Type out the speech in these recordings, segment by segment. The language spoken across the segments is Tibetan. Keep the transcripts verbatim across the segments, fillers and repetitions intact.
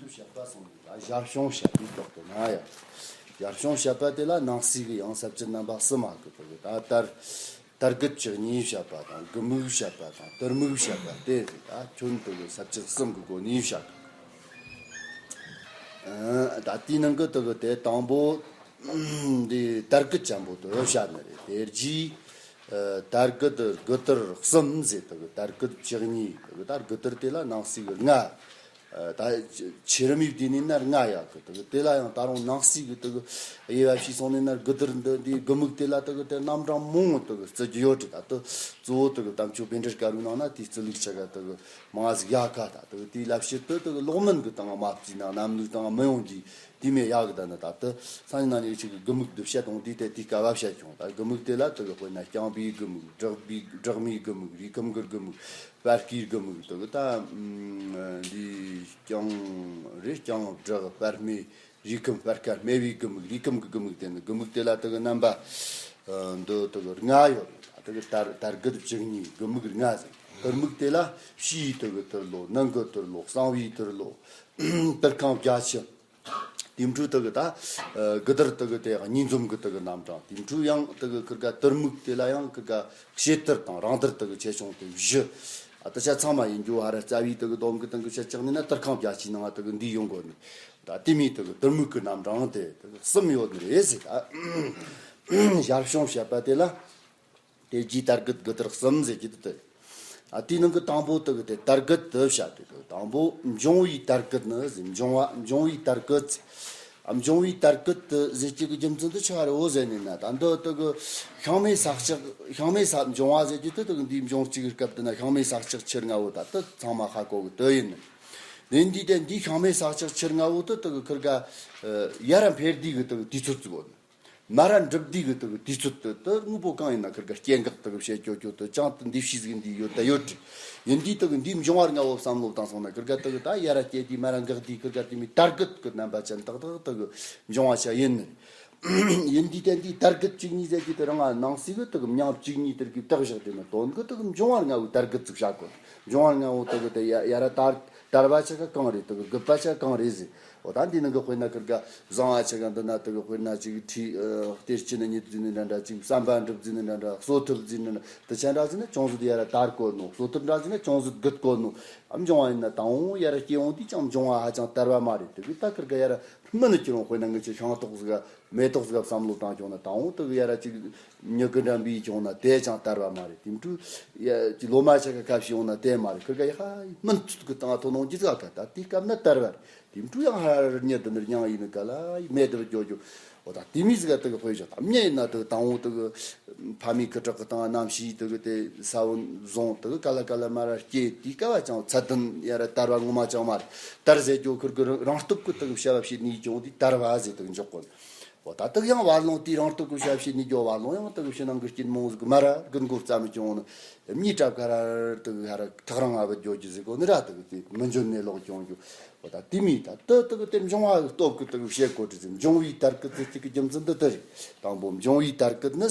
བཤད་པ་སོང་ནས་ད་ཞར་བྱུང་བཤད་པའི་ཐོག་ཏུ་ན་ཡང་། ཞར་བྱུང་བཤད་པ་དེ་ལ་ནང་གསེས་ཀྱི་ཡང་ས་བཅད་རྣམ་པ་གསུམ་མ་གི་ཐོག་གི་ད་དར་དར་རྒུད་བཅུ་གཉིས་བཤད་པ་དང་དགུ་མིག་བཤད་པ་དང་དུར་མིག་བཤད་པ་དེ་རེད། ད་ཁྱོན་དུ་གི་ས་བཅད་གསུམ་གི་སྒོ་ནས་བཤད་གི། ཨ། ད་དེའི་ནང་གི་དུ་གི་དེ་དང་པོ་འདི་དར་རྒུད་ཅན་པོ་དུ་བཤད་ནི་རེད། དེ་རྗེས་ཨ་དར་རྒུད་དགུ་དར་གསུམ་ཟེར་དུ་གི་དར་རྒུད་བཅུ་གཉིས་དུ་གི་ད་དགུ་དར་དེ་ལ་ནང་གསེས་གི་ལྔ། ཨ། ད་ཆེ་རིམ་ཡིག་དེ་ནས་ན་ལྔ་ཡག་གི་དུ་གི་དེ་ལ་ཡང་ད་རུང་ནང་གསེས་གི་དུ་གི་དབྱེ་བ་ཕྱེ་སོང་ནས་ན་དགུ་དར་འདི་འདི་དགུ་མིག་དེ་ལ་དུ་གི་དེ་རྣམ་གྲངས་མང་བོ་དུ་གི་བརྩི་རྒྱུ་ཡོད་རེད། ད་དུ་གཙོ་བོ་དུ་གི་དམ་ཆོས་པཎྜི་ཏ་བཀའ་རུ་ནང་ན་དེའི་བརྩི་ལུགས་ཆ་ག་དུ་གི་མང་ཟིག་ཡག་ག་ད་དུ་གི་དེའི་ལབ་བཤད་དུ་དུ་གི་ལོག་མིན་གི་དང་མ་བརྩིས་ན་རྣམ་ལུགས་དང་མི་ཡོང་གི་དེ་མེད་ཡག་གི། ད་ནི་ད་དུ་སང་ཉིན་ན་ཉིན་ཆིག་གི་དགུ་མིག་འདི་བཤད་དང་དེའི་ཐད་དེའི་སྐབས་བཤད་བྱུང་། ད་དགུ་མིག་དེ་ལ་དུ་གི་དཔེར་ན་རྐྱང་པའི་དགུ་མིག་སྦྲགས་པའི་སྦྲགས་མའི་དགུ་མིག་རིས་ཁམས་གི་དགུ་མིག་པར་སྐྱིའི་དགུ་མིག་དུ་གི་ད་འདི་རྐྱང་རེད། རྐྱང་སྦྲགས་པར་སྨེ་རིས་ཁམས་པར་ཁ་སྨེ་བའི་དགུ་མིག་རིས་ཁམས་གི་དགུ་མིག་དེ་ནི་དགུ་མིག་དེ་ལ་དུ་གི་རྣམ་པ་འདི་དུ་གི་ལྔ་ཡོད། དུ་གི་དར་དར་རྒུད་བཅུ་གཉིས་དགུ་མིག་ལྔ་ཟེར། དུར་མིག་དེ་ལ་ཕྱིའི་དུ་གི་དུར་ལོ། ནང་གི་དུར་ལོ། གསང་བའི་དུར་ལོ། དུར་ཁང་བརྒྱད་ཅུ། དེ་འཕྲོ་དུ་གི་ད་དགུ་དར་དུ་གི་དེ་གཉིས་འཛོམས་གི་དུ་གི་རྣམ་གྲངས། དེ་འཕྲོ་ཡང་དུ་གི་ཁིར་ག་དུར་མིག་དེ་ལ་ཡང་ཁིར་ག་ཕྱེད་དར་དང་རང་དར་དུ་གི་ཆེ་ཆུང་དེ་བཞི། ཨ། ད་ཆ་ཚང་མ་ཡིན་རྒྱུ་ཧ་ར་རྩ་བའི་དུ་གི་སྡོམ་གི་སྟེང་གི་ཆ་བཅག་ནས་ན་དུར་ཁང་བརྒྱད་ཅུའི་ནང་དུ་གི་འདི་ཡོང་དགོས་ནི། ད་དེ་མིན་དུ་གི་དུར་མིག་གི་རྣམ་གྲངས་དེ་དུ་གི་གསུམ་ཡོད་ནི་རེད་ཟེར། ད་ཞར་བྱུང་བཤད་པ་དེ་ལ། དེ་རྗེས་དར་རྒུད་དགུ་དར་གསུམ་ཟེར་གྱི་འདུག་སྟེ། ཨ། དེའི་ནང་གི་དང་པོ་དུ་གི་དེ་དར་རྒུད་དུ་བཤད་དེ་དུ་དང་པོ་འབྱུང་བའི་དར་རྒུད་ནི་ཟེར། འབྱུང་བ་འབྱུང་བའི་དར་རྒུད་ཟེར། ཨ། འབྱུང་བའི་དར་རྒུད་དུ་ཟེར་གྱི་གི་རྒྱུ་མཚན་དུ་ཆི་ཧ་རེ་འོ་ཟེར་ནས་ན། ད་འདི་དུ་གི་ཤིང་མེ་ས་བཅག་ཤིང་མེ་ས་འབྱུང་བ་ཟེར་གྱི་དུ་དུ་གི་འདིའི་འབྱུང་གཅིག་གི་སྐབས་དུ་ན་ཤིང་མེ་ས་བཅག་ཆེར་ལྔ་བོ་ད་དུ་ཚང་མ་ཧ་གོ་གི་དུ་ཡིན། དེ་འདི་དེ་འདི་ཤིང་མེ་ས་བཅག་ཆེར་ལྔ་བོ་དུ་དུ་གི་ཁིར་ག་ཡར་འཕེལ་དུས་གི་དུ་གི་དུས་ཚོད་ཅིག་འོ། མར་འགྲིབ་དུས་གི་དུ་གི་དུས་ཚོད་དུ་དུ་དངོས་པོ་གང་ཡིན་ན་ཁིར་ག་སྐྱེ་འགག་དུ་གི་བཤད་ཀྱོ་ཀྱོ་དུ་ཅང་དུ་འདི་ཕྱིས་ཟིག་འདི་ཡོད་ད་ཡོད་དྲི། ཡིན་དུས་དུ་གི་འདི་འབྱུང་བ་ལྔ་བོ་བསམ་བློ་བཏང་སོང་ན་ཁིར་ག་དུ་གི་ད་ཡར་སྐྱེ་དུས་མར་འགག་དུས་ཁིར་ག་དུ་མི་དར་རྒུད་གི་རྣམ་པ་ཅན་དག་དག་དུ་གི་འབྱུང་བ་ཆ་ཡིན་ནི། ཡིན་དུས་དེ་འདི་དར་རྒུད་གཅིག་གཉིས་ཟེར་གྱི་དུ་རང་ང་ནང་གསེས་གི་དུ་གི་མྱང་གཅིག་གཉིས་དུ་གི་བཏགས་བཞག་དེ་ནི་དོན་གི་དུ་གི་འབྱུང་བ་ལྔ་བོའི་དར་རྒུད་ཅིག་བྱ་དགོས། འབྱུང་བ་ལྔ་བོ་དུ་གི་དུ་ཡ་ཡར་དར་དར་བ་ཆ་ག་གང་རེད། དུ་གི་རྒུད་པ་ཆ་ག་གང་རེད་ཟེར། འོ་ད་འདི་ནང་གི་དཔེར་ན་ཁིར་ག་བཟང་བ་ཆ་ག་འདི་ན་དུ་གི་དཔེར་ན་ཅིག་ཁྲི་ཨ་གཏེར་ཆེན་ནི་ཉིད་བརྫིས་ནི་འདྲ་འདྲ། ཅིག་བསམ་པ་འགྲུབ་བརྫིས་ནི་འདྲ་འདྲ། གསོ་ཐུབ་བརྫིས་ནི་འདྲ། དུ་ཆ་འདྲ་བརྫིས་ན་ཅུང་ཟད་ཡར་དར་གོ་ནོ། གསོ་ཐུབ་འདྲ་བརྫིས་ན་ཅུང་ཟད་རྒུད་གོ་ནོ། ཨ། འབྱུང་བ་ཡིན་ན་དང་བོ་ཡར་སྐྱེ་འོང་དུས་ཀྱང་འབྱུང་བ་ཧ་ཅང་དར་བ་མ་རེད། དུ་གི་ད་ཁིར་ག་ཡར་མི་ནི་ཁྱེར་འོང་། དཔེར་ན་ངེད་ཀྱི་ཤིང་ཏོག་ཟིག་མེ་ཏོག་ཟིག་བསམ་བློ་བཏང་ཀྱང་ན་དང་བོ་དུ་གི་ཡར་ཅིག་མྱུ་གུ་འདྲ་འབུས་ཀྱང་ན་དེ་ཅང་དར་བ་མ་རེད། དེ་འཕྲོ་ཡ་ཅིག་ལོ་མ་ཆ་ག་ཁ་ཕྱེ་འོང་ན་དེ་མ་རེད། ཁིར་ག་ཡ་ཧ་མིན་ཚུད་གི་དང་ཐོ་ནོང་ཅི་ཟ་ག་ད་དེ་སྐབས་ན་དར་བ་རེད། དེ་འཕྲོ་ཡང་ཧ་ར་རི་ཉི་དུ་ནི་རྙང་ཡིན་ནི་ག་ལ་མེ་དུ་རྒྱོ་རྒྱོ། འོ་ད་དེ་མི་ཟིག་ག་དུ་གི་དཔེ་བཞག་ད་མྱི་ཡིན་ན་དུ་དང་བོ་དུ་གི་ཕ་མའི་ཁུ་ཁྲག་གི་སྟེང་རྣམ་ཤེས་དུ་གི་དེ་ས་བོན་བཟུང་དུ་གི་ག་ལ་ག་ལ་མར་ར་སྐྱེ་དུས་སྐབས་བ་ཅང་ཚད་ལྡན་ཡར་དར་བ་ངོ་མ་ཅང་མ་རེད། དར་ཟེར་རྒྱོ་ཁིར་གི་རང་རང་སྟོབས་གི་དུ་གི་བྱ་བ་བྱེད་ནུས་ཀྱང་དེ་དར་བ་ཟེར་དུ་གི་འཇོག་གོ། འོ་ད་དུ་ཡང་བ་ལོང་དེ་རང་སྟོབས་གི་བྱ་བ་བྱེད་ནུས་རྒྱོ། བ་ལོང་ཡང་དུ་གི་ཕྱི་ནང་གི་རྐྱེན་མང་ཟིག་མར་ར་རྒུད་མགོ་བརྩམས་ཀྱང་ནི་མྱི་གྲབས་ཁ་ར་དུ་གི་ཧ་ར་ཐག་རང་ཨ་བུ་རྒྱོ་རྒྱུ་ཟིག་གོ་ནི་ར་དུ་གི་དེ་མི་འཇོན་ནས་ལོག་ཀྱང་རྒྱོ། འོ་ད་དེ་མིན་ད་དུ་དུ་གི་དེ་འབྱུང་བ་གི་སྟོབས་གི་དུ་གི་བཤད་གོ་དྲི་ཟིན། འབྱུང་བའི་དར་གི་ཚིག་གཅིག་གི་རྒྱུ་མཚན་འདི་དུ་རེད། དང་པོ་འབྱུང་བའི་དར་གི་ནི་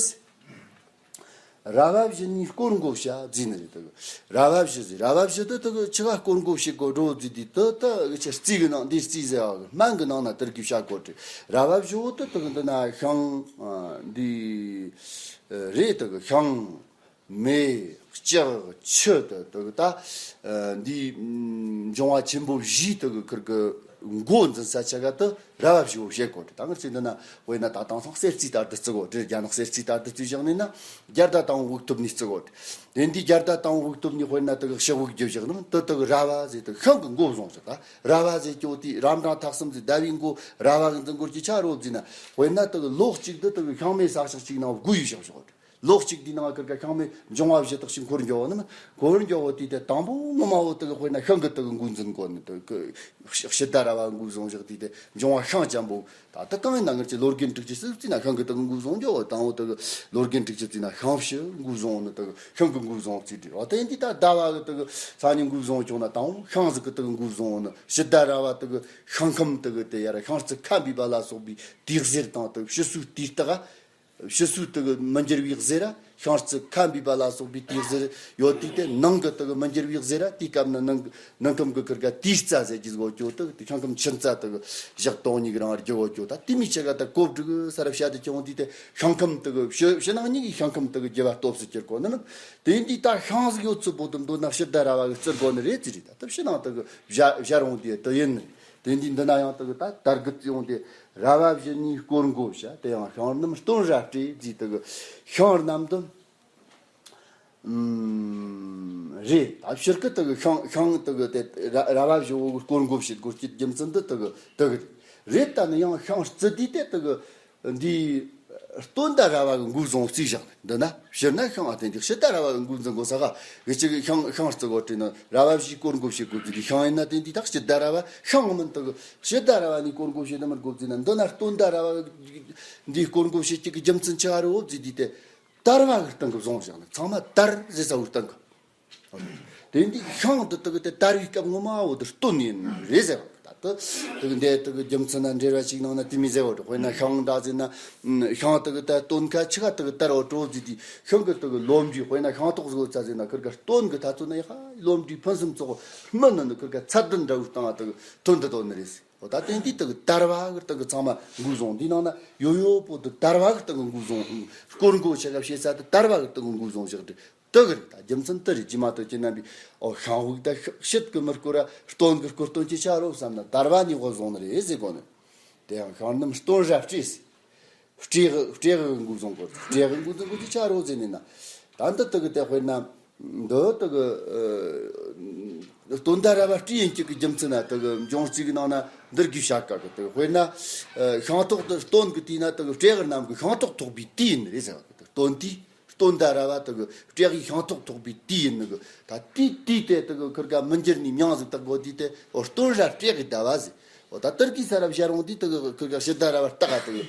ར་བ་བཞི་ནས་སྐོར་འགོ་བྱ་བརྫིས་ནི་རེད། དུ་གི་ར་བ་བཞི་ཟེར། ར་བ་བཞི་དུ་དུ་གི་ཆི་ག་སྐོར་འགོ་བྱེད་གོ་འགྲོ་བརྫིས་དུས་དུ་དུ་གི་ཆི་རྩིས་གི་ནང་འདི་རྩིས་ཟེར་བ་གི་སྨན་གི་ནང་ན་དུར་གི་བྱ་གོ་དྲི། ར་བ་བཞི་བོ་དུ་དུ་གི་འདི་ན་ཤིང་འདི་རེད། དུ་གི་ཤིང་མེ་ལྕགས་ཆུ་དུ་དུ་གི་ད་འདི་འབྱུང་བ་ཆེན་པོ་བཞིའི་དུ་གི་ཁིར་གི་འགོ་འཛིན་ས་ཆ་ག་དུ་ར་བ་བཞི་བོ་བཤད་གོ་དྲི། ད་ང་ཚོས་འདི་ན་དཔེར་ན་ད་དེང་སང་གསེར་རྩིས་ལྟར་དུ་བརྩི་གོ་དྲི། རྒྱ་ནག་གསེར་རྩིས་ལྟར་དུ་བརྩིས་བཞག་ནས་ན་རྒྱལ་དར་དང་དབུགས་ཐུབ་ནས་བརྩི་གོ་དྲི། དེ་འདི་རྒྱལ་དར་དང་དབུགས་ཐུབ་ནས་དཔེར་ན་དུ་གི་ཕྱི་དབུགས་རྒྱུ་བཞག་ནམ་དུ་དུ་གི་ར་བ་ཟེར་དུ་ཤིང་གི་འགོ་བཟུང་ཟེར། ད་ར་བ་ཟེར་ཀྱོ་དེ་རབ་འབྲིང་ཐ་གསུམ་ཟེར་ཟླ་བའི་འགོ་ར་བ་གི་འཛིན་སྐོར་གྱི་ཆ་རོ་བརྫིས་ན། དཔེར་ན་དུ་གི་ལོ་གཅིག་དུ་དུ་གི་ཤིང་མེ་ས་ཞག་གཅིག་ནང་དགུ་ཡི་ཞག་ཞོག་དྲི། ལོ་གཅིག་དེའི་ནང་ཁིར་ག་ཤིང་མེ་འབྱུང་བ་བཞི་དག་ཞིག་འཁོར་འགྱོ་བ་ནི། འཁོར་འགྱོ་བ་དེ་དེ་དང་པོ་ངོ་མ་བོ་དེ་གི་དཔེར་ན་ཤིང་གི་དེ་གི་འགོ་འཛིན་གོ་ནི། དེ་གི་ཕྱི་ཟླ་ར་བ་འགོ་བཟུང་བཞག་དེ་དེ་འབྱུང་བ་ཤིང་ཅན་པོ། ད་ལྟ་གང་ཡིན་ན་ང་ཚོས་ལོ་རྒན་དྲུག་ཅུ་སུ་བརྩིས་ན་ཤིང་གི་དེ་གི་འགོ་བཟུང་འགྱོ་བ། དང་བོ་དེ་གི་ལོ་རྒན་དྲུག་ཅུ་བརྩིས་ན་ཤིང་ཕྱི་འགོ་བཟུང་ནི། དེ་གི་ཤིང་གི་འགོ་བཟུང་བརྩིས་དེ་བ། དེ་འདི་ད་ཟླ་བ་གི་དེ་གི་ས་ནི་འགོ་བཟུང་བྱུང་ན་དང་བོ་ཤིང་ཟིག་གི་དེ་གི་འགོ་བཟུང་ནི། ཕྱི་ཟླ་ར་བ་དེ་གི་ཤིང་ཁམས་དེ་གི་དེ་ཡར་ཤིང་རྩི་ཁ་འབུས་པ་ལ་སོགས་པའི་དུས་གཟེར་དང་དེ་གི་ཕྱི་སོའི་དུས་རྟགས། ཕྱི་སོའི་དུ་གི་མི་འགྱུར་བའི་གཟེར་ར། ཤིང་རྩི་ཁ་འབུས་པ་ལ་སོགས་པའི་དེའི་གཟེར་ཡོད་དུས་དེ་ནང་གི་དེ་གི་མི་འགྱུར་བའི་གཟེར་ར། དེའི་སྐབས་ནི་ནང་ནང་ཁམས་ཀྱི་ཁུར་ག་དེའི་རྩ་ཟེར་གྱི་ཟིག་ཡོད་ཀྱོ། དེ་ཤིང་ཁམས་ཆུ་རྩ་དེ་གི་བཞག་སྟོང་ཉིད་རང་རྒྱུ་ཡོད་ཀྱོ། ད་དེ་མི་ཆེ་ག་ད་གོ་སྒྲིག་ས་ར་བཤད་དེ་ཀྱང་དུས་དེ་ཤིང་ཁམས་དེ་གི་ཕྱི་ཕྱི་ནང་གཉིས་ཀྱི་ཤིང་ཁམས་དེ་གི་རྒྱུ་བ་སྟོབས་སུ་གྱུར་གོ་ནི་ནི། དེ་འདི་ད་ཤིང་ཟིག་ཡོད་ཚུལ་པོ་དེ་མདོར་ན་ཕྱི་ཟླ་ར་བ་གི་བརྩི་དགོ་ནི་རེད་ཟེར་རེད། ད་ད་ཕྱི་ནང་དེ་གི་བཞག་བཞག་རུང་དེ་དེ་ཡིན་ནི་རེད། དེ་འདི་འདི་ན་ཡང་དེ་གི་ད་དར་གི་བརྩི་ཡོང་དེ་ར་བ་བཞི་ནི་སྐོར་འགོ་བྱ། དེ་ཡང་ཤིང་རྣམས་སྟོན་ར་སྤྲས་ཟེར། དེ་གི་ཤིང་རྣམས་དུ། ཨུམ། རེད། ད་ཕྱིར་གི་དེ་གི་ཤིང་ཤིང་དེ་གི་དེ་ར་ར་བ་བཞི་བོ་གི་སྐོར་འགོ་བྱེད་དགོས་ཀྱི་རྒྱུ་མཚན་འདི་དེ་གི་དེ་གི་རེད། རེད། ད་ནི་ཡང་ཤིང་རྩི་དུས་དེ་དེ་གི་འདི་སྟོན་ཟླ་ར་བ་གི་འགོ་བཟུང་རྩིས་བཞག་ནས་འདི་ན་ཕྱིར་ན་ཤིང་ཨ་དེ་འདི་ཕྱི་ཟླ་ར་བ་གི་འགོ་འཛིན་དགོས་ས་ག་གི་ཅིག་ཤིང་ཤིང་རྩི་དགོས་དྲིས་ན་ར་བ་བཞིའི་སྐོར་འགོ་བྱེད་དགོས་ཀྱི་ཤིང་ཡིན་ན་དེ་འདི་ད་ཕྱི་ཟླ་ར་བ་ཤིང་མིན་དེ་གི་ཕྱི་ཟླ་ར་བ་ནི་སྐོར་འགོ་བྱེད་ནི་མིན་དགོས་ཟེར་ན། འདི་ན་སྟོན་ཟླ་ར་བ་འདི་སྐོར་འགོ་བྱེད་ཀྱི་རྒྱུ་མཚན་ཆི་ག་རེད་འོ་ཟེར་དུས་དེ། དར་བ་གི་སྟེང་གི་བཟུང་བཞག་ནས་ཚང་མ་དར་ཟེར་ས་བོའི་སྟེང་གི། དེ་འདི་ཤིང་འདི་དག་དེ་དར་བའི་སྐབས་ངོ་མ་བོ་དེ་སྟོན་ཡིན་རེད་ཟེར་བ། ད་དེ་དེ་གི་འདི་དེ་གི་རྒྱུ་མཚན་ན་འགྲེལ་བ་ཞིག་གནང་ན་དེ་མི་ཟེར་བ་དེ། དཔེར་ན་ཤིང་འདྲ་ཟེར་ན་ཤིང་དེ་གི་ད་སྟོན་ཁ་ཆི་ག་དེ་གི་དར་བ་དྲོ་ཟེར་དུས་ཤིང་གི་དེ་གི་ལོ་འབྲས། དཔེར་ན་ཤིང་ཐོག་ཟེར་བ་ཚ་ཟེར་ན་ཁིར་ག་སྟོན་གི་ད་ཚོད་ན་ཡ་ཧ་ལོ་འབྲས་ཕུན་སུམ་ཚོགས་མི་ནི་ནི་ཁིར་ག་ཚད་ལྡན་འདྲ་བོའི་སྟེང་དེ་གི་ཐོན་དུ་དོ་ནི་རེད་ཟེར། འོ་ད་དེ་འདི་དག་དར་བ་གི་སྟེང་གི་ཚང་མ་འགོས་བཟུང་། འདི་ནང་ན་ཡོ་ཡོ་པོ་དེ་དར་བ་གི་སྟེང་གི་འགོས་བཟུང་། སྐོར་འགོ་ཆེ་ག་བྱེད་ས་དེ་དར་བ་གི་སྟེང་གི་འགོས་བཟུང་བཞག་དེ་དག་རེད། ད་རྒྱུ་མཚན་དེ་རེད། ཇི་མ་གཏོགས་ཁྱེད་རྣམ་པས་ཨོ་ཤིང་དབུགས་ད་ཤིད་གི་མི་སྐོར་ར་སྟོན་གི་སྐོར་སྟོན་གྱི་ཆ་རོ་བསམ་ན་དར་བ་ནི་འགོས་བཟུང་ནི་རེད་ཟེར་གོ་ནི། དེ་ཡང་ཤིང་རྣམས་སྟོན་ར་སྤྲས་ཟེར། སྤྲེའུ་སྤྲེའུ་འགོས་བཟུང་གོ། སྤྲེའུ་འགོས་བཟུང་གོ་ཅི་ཆ་རོ་ཟེར་ནི་ན། ད་འདི་དག་གི་དེ་དཔེར་ན། འདི་དག་གི་སྟོན་ཟླ་ར་བ་སྤྲེའུ་ཡིན་གྱི་གི་རྒྱུ་མཚན་ན་དག་གི་འབྱུང་རྩིས་གི་ནང་ན་འདིར་གི་བྱ་དཀའ་གི་དག་དཔེར་ན། ཤིང་ཐོག་ཏུ་སྟོན་གི་དུས་ན་དག་གི་སྤྲེའུ་རྣམས་གི་ཤིང་ཐོག་ཐོགས་པའི་དུས་ཡིན་རེད་ཟེར་བ་གི་དག་སྟོན་དུས། སྟོན་ཟླ་ར་བ་དག་གི་སྤྲེའུ་ཡི་ཤིང་ཐོག་ཐོགས་པའི་དུས་ཡིན་ནི་གི། ད་དུས་དུས་དེ་དག་གི་ཁིར་ག་མི་འགྱུར་ནི་མྱང་ཟིག་དག་གོ་དུས་དེ་ཨོ་སྟོན་ར་སྤྲེའུ་གི་ཟླ་བ་ཟེར། ཨོ་ད་དེར་གི་ས་ར་བྱ་རུང་དུས་དག་གི་ཁིར་ག་ཕྱི་ཟླ་ར་བ་སྟག་ག་དག་གི་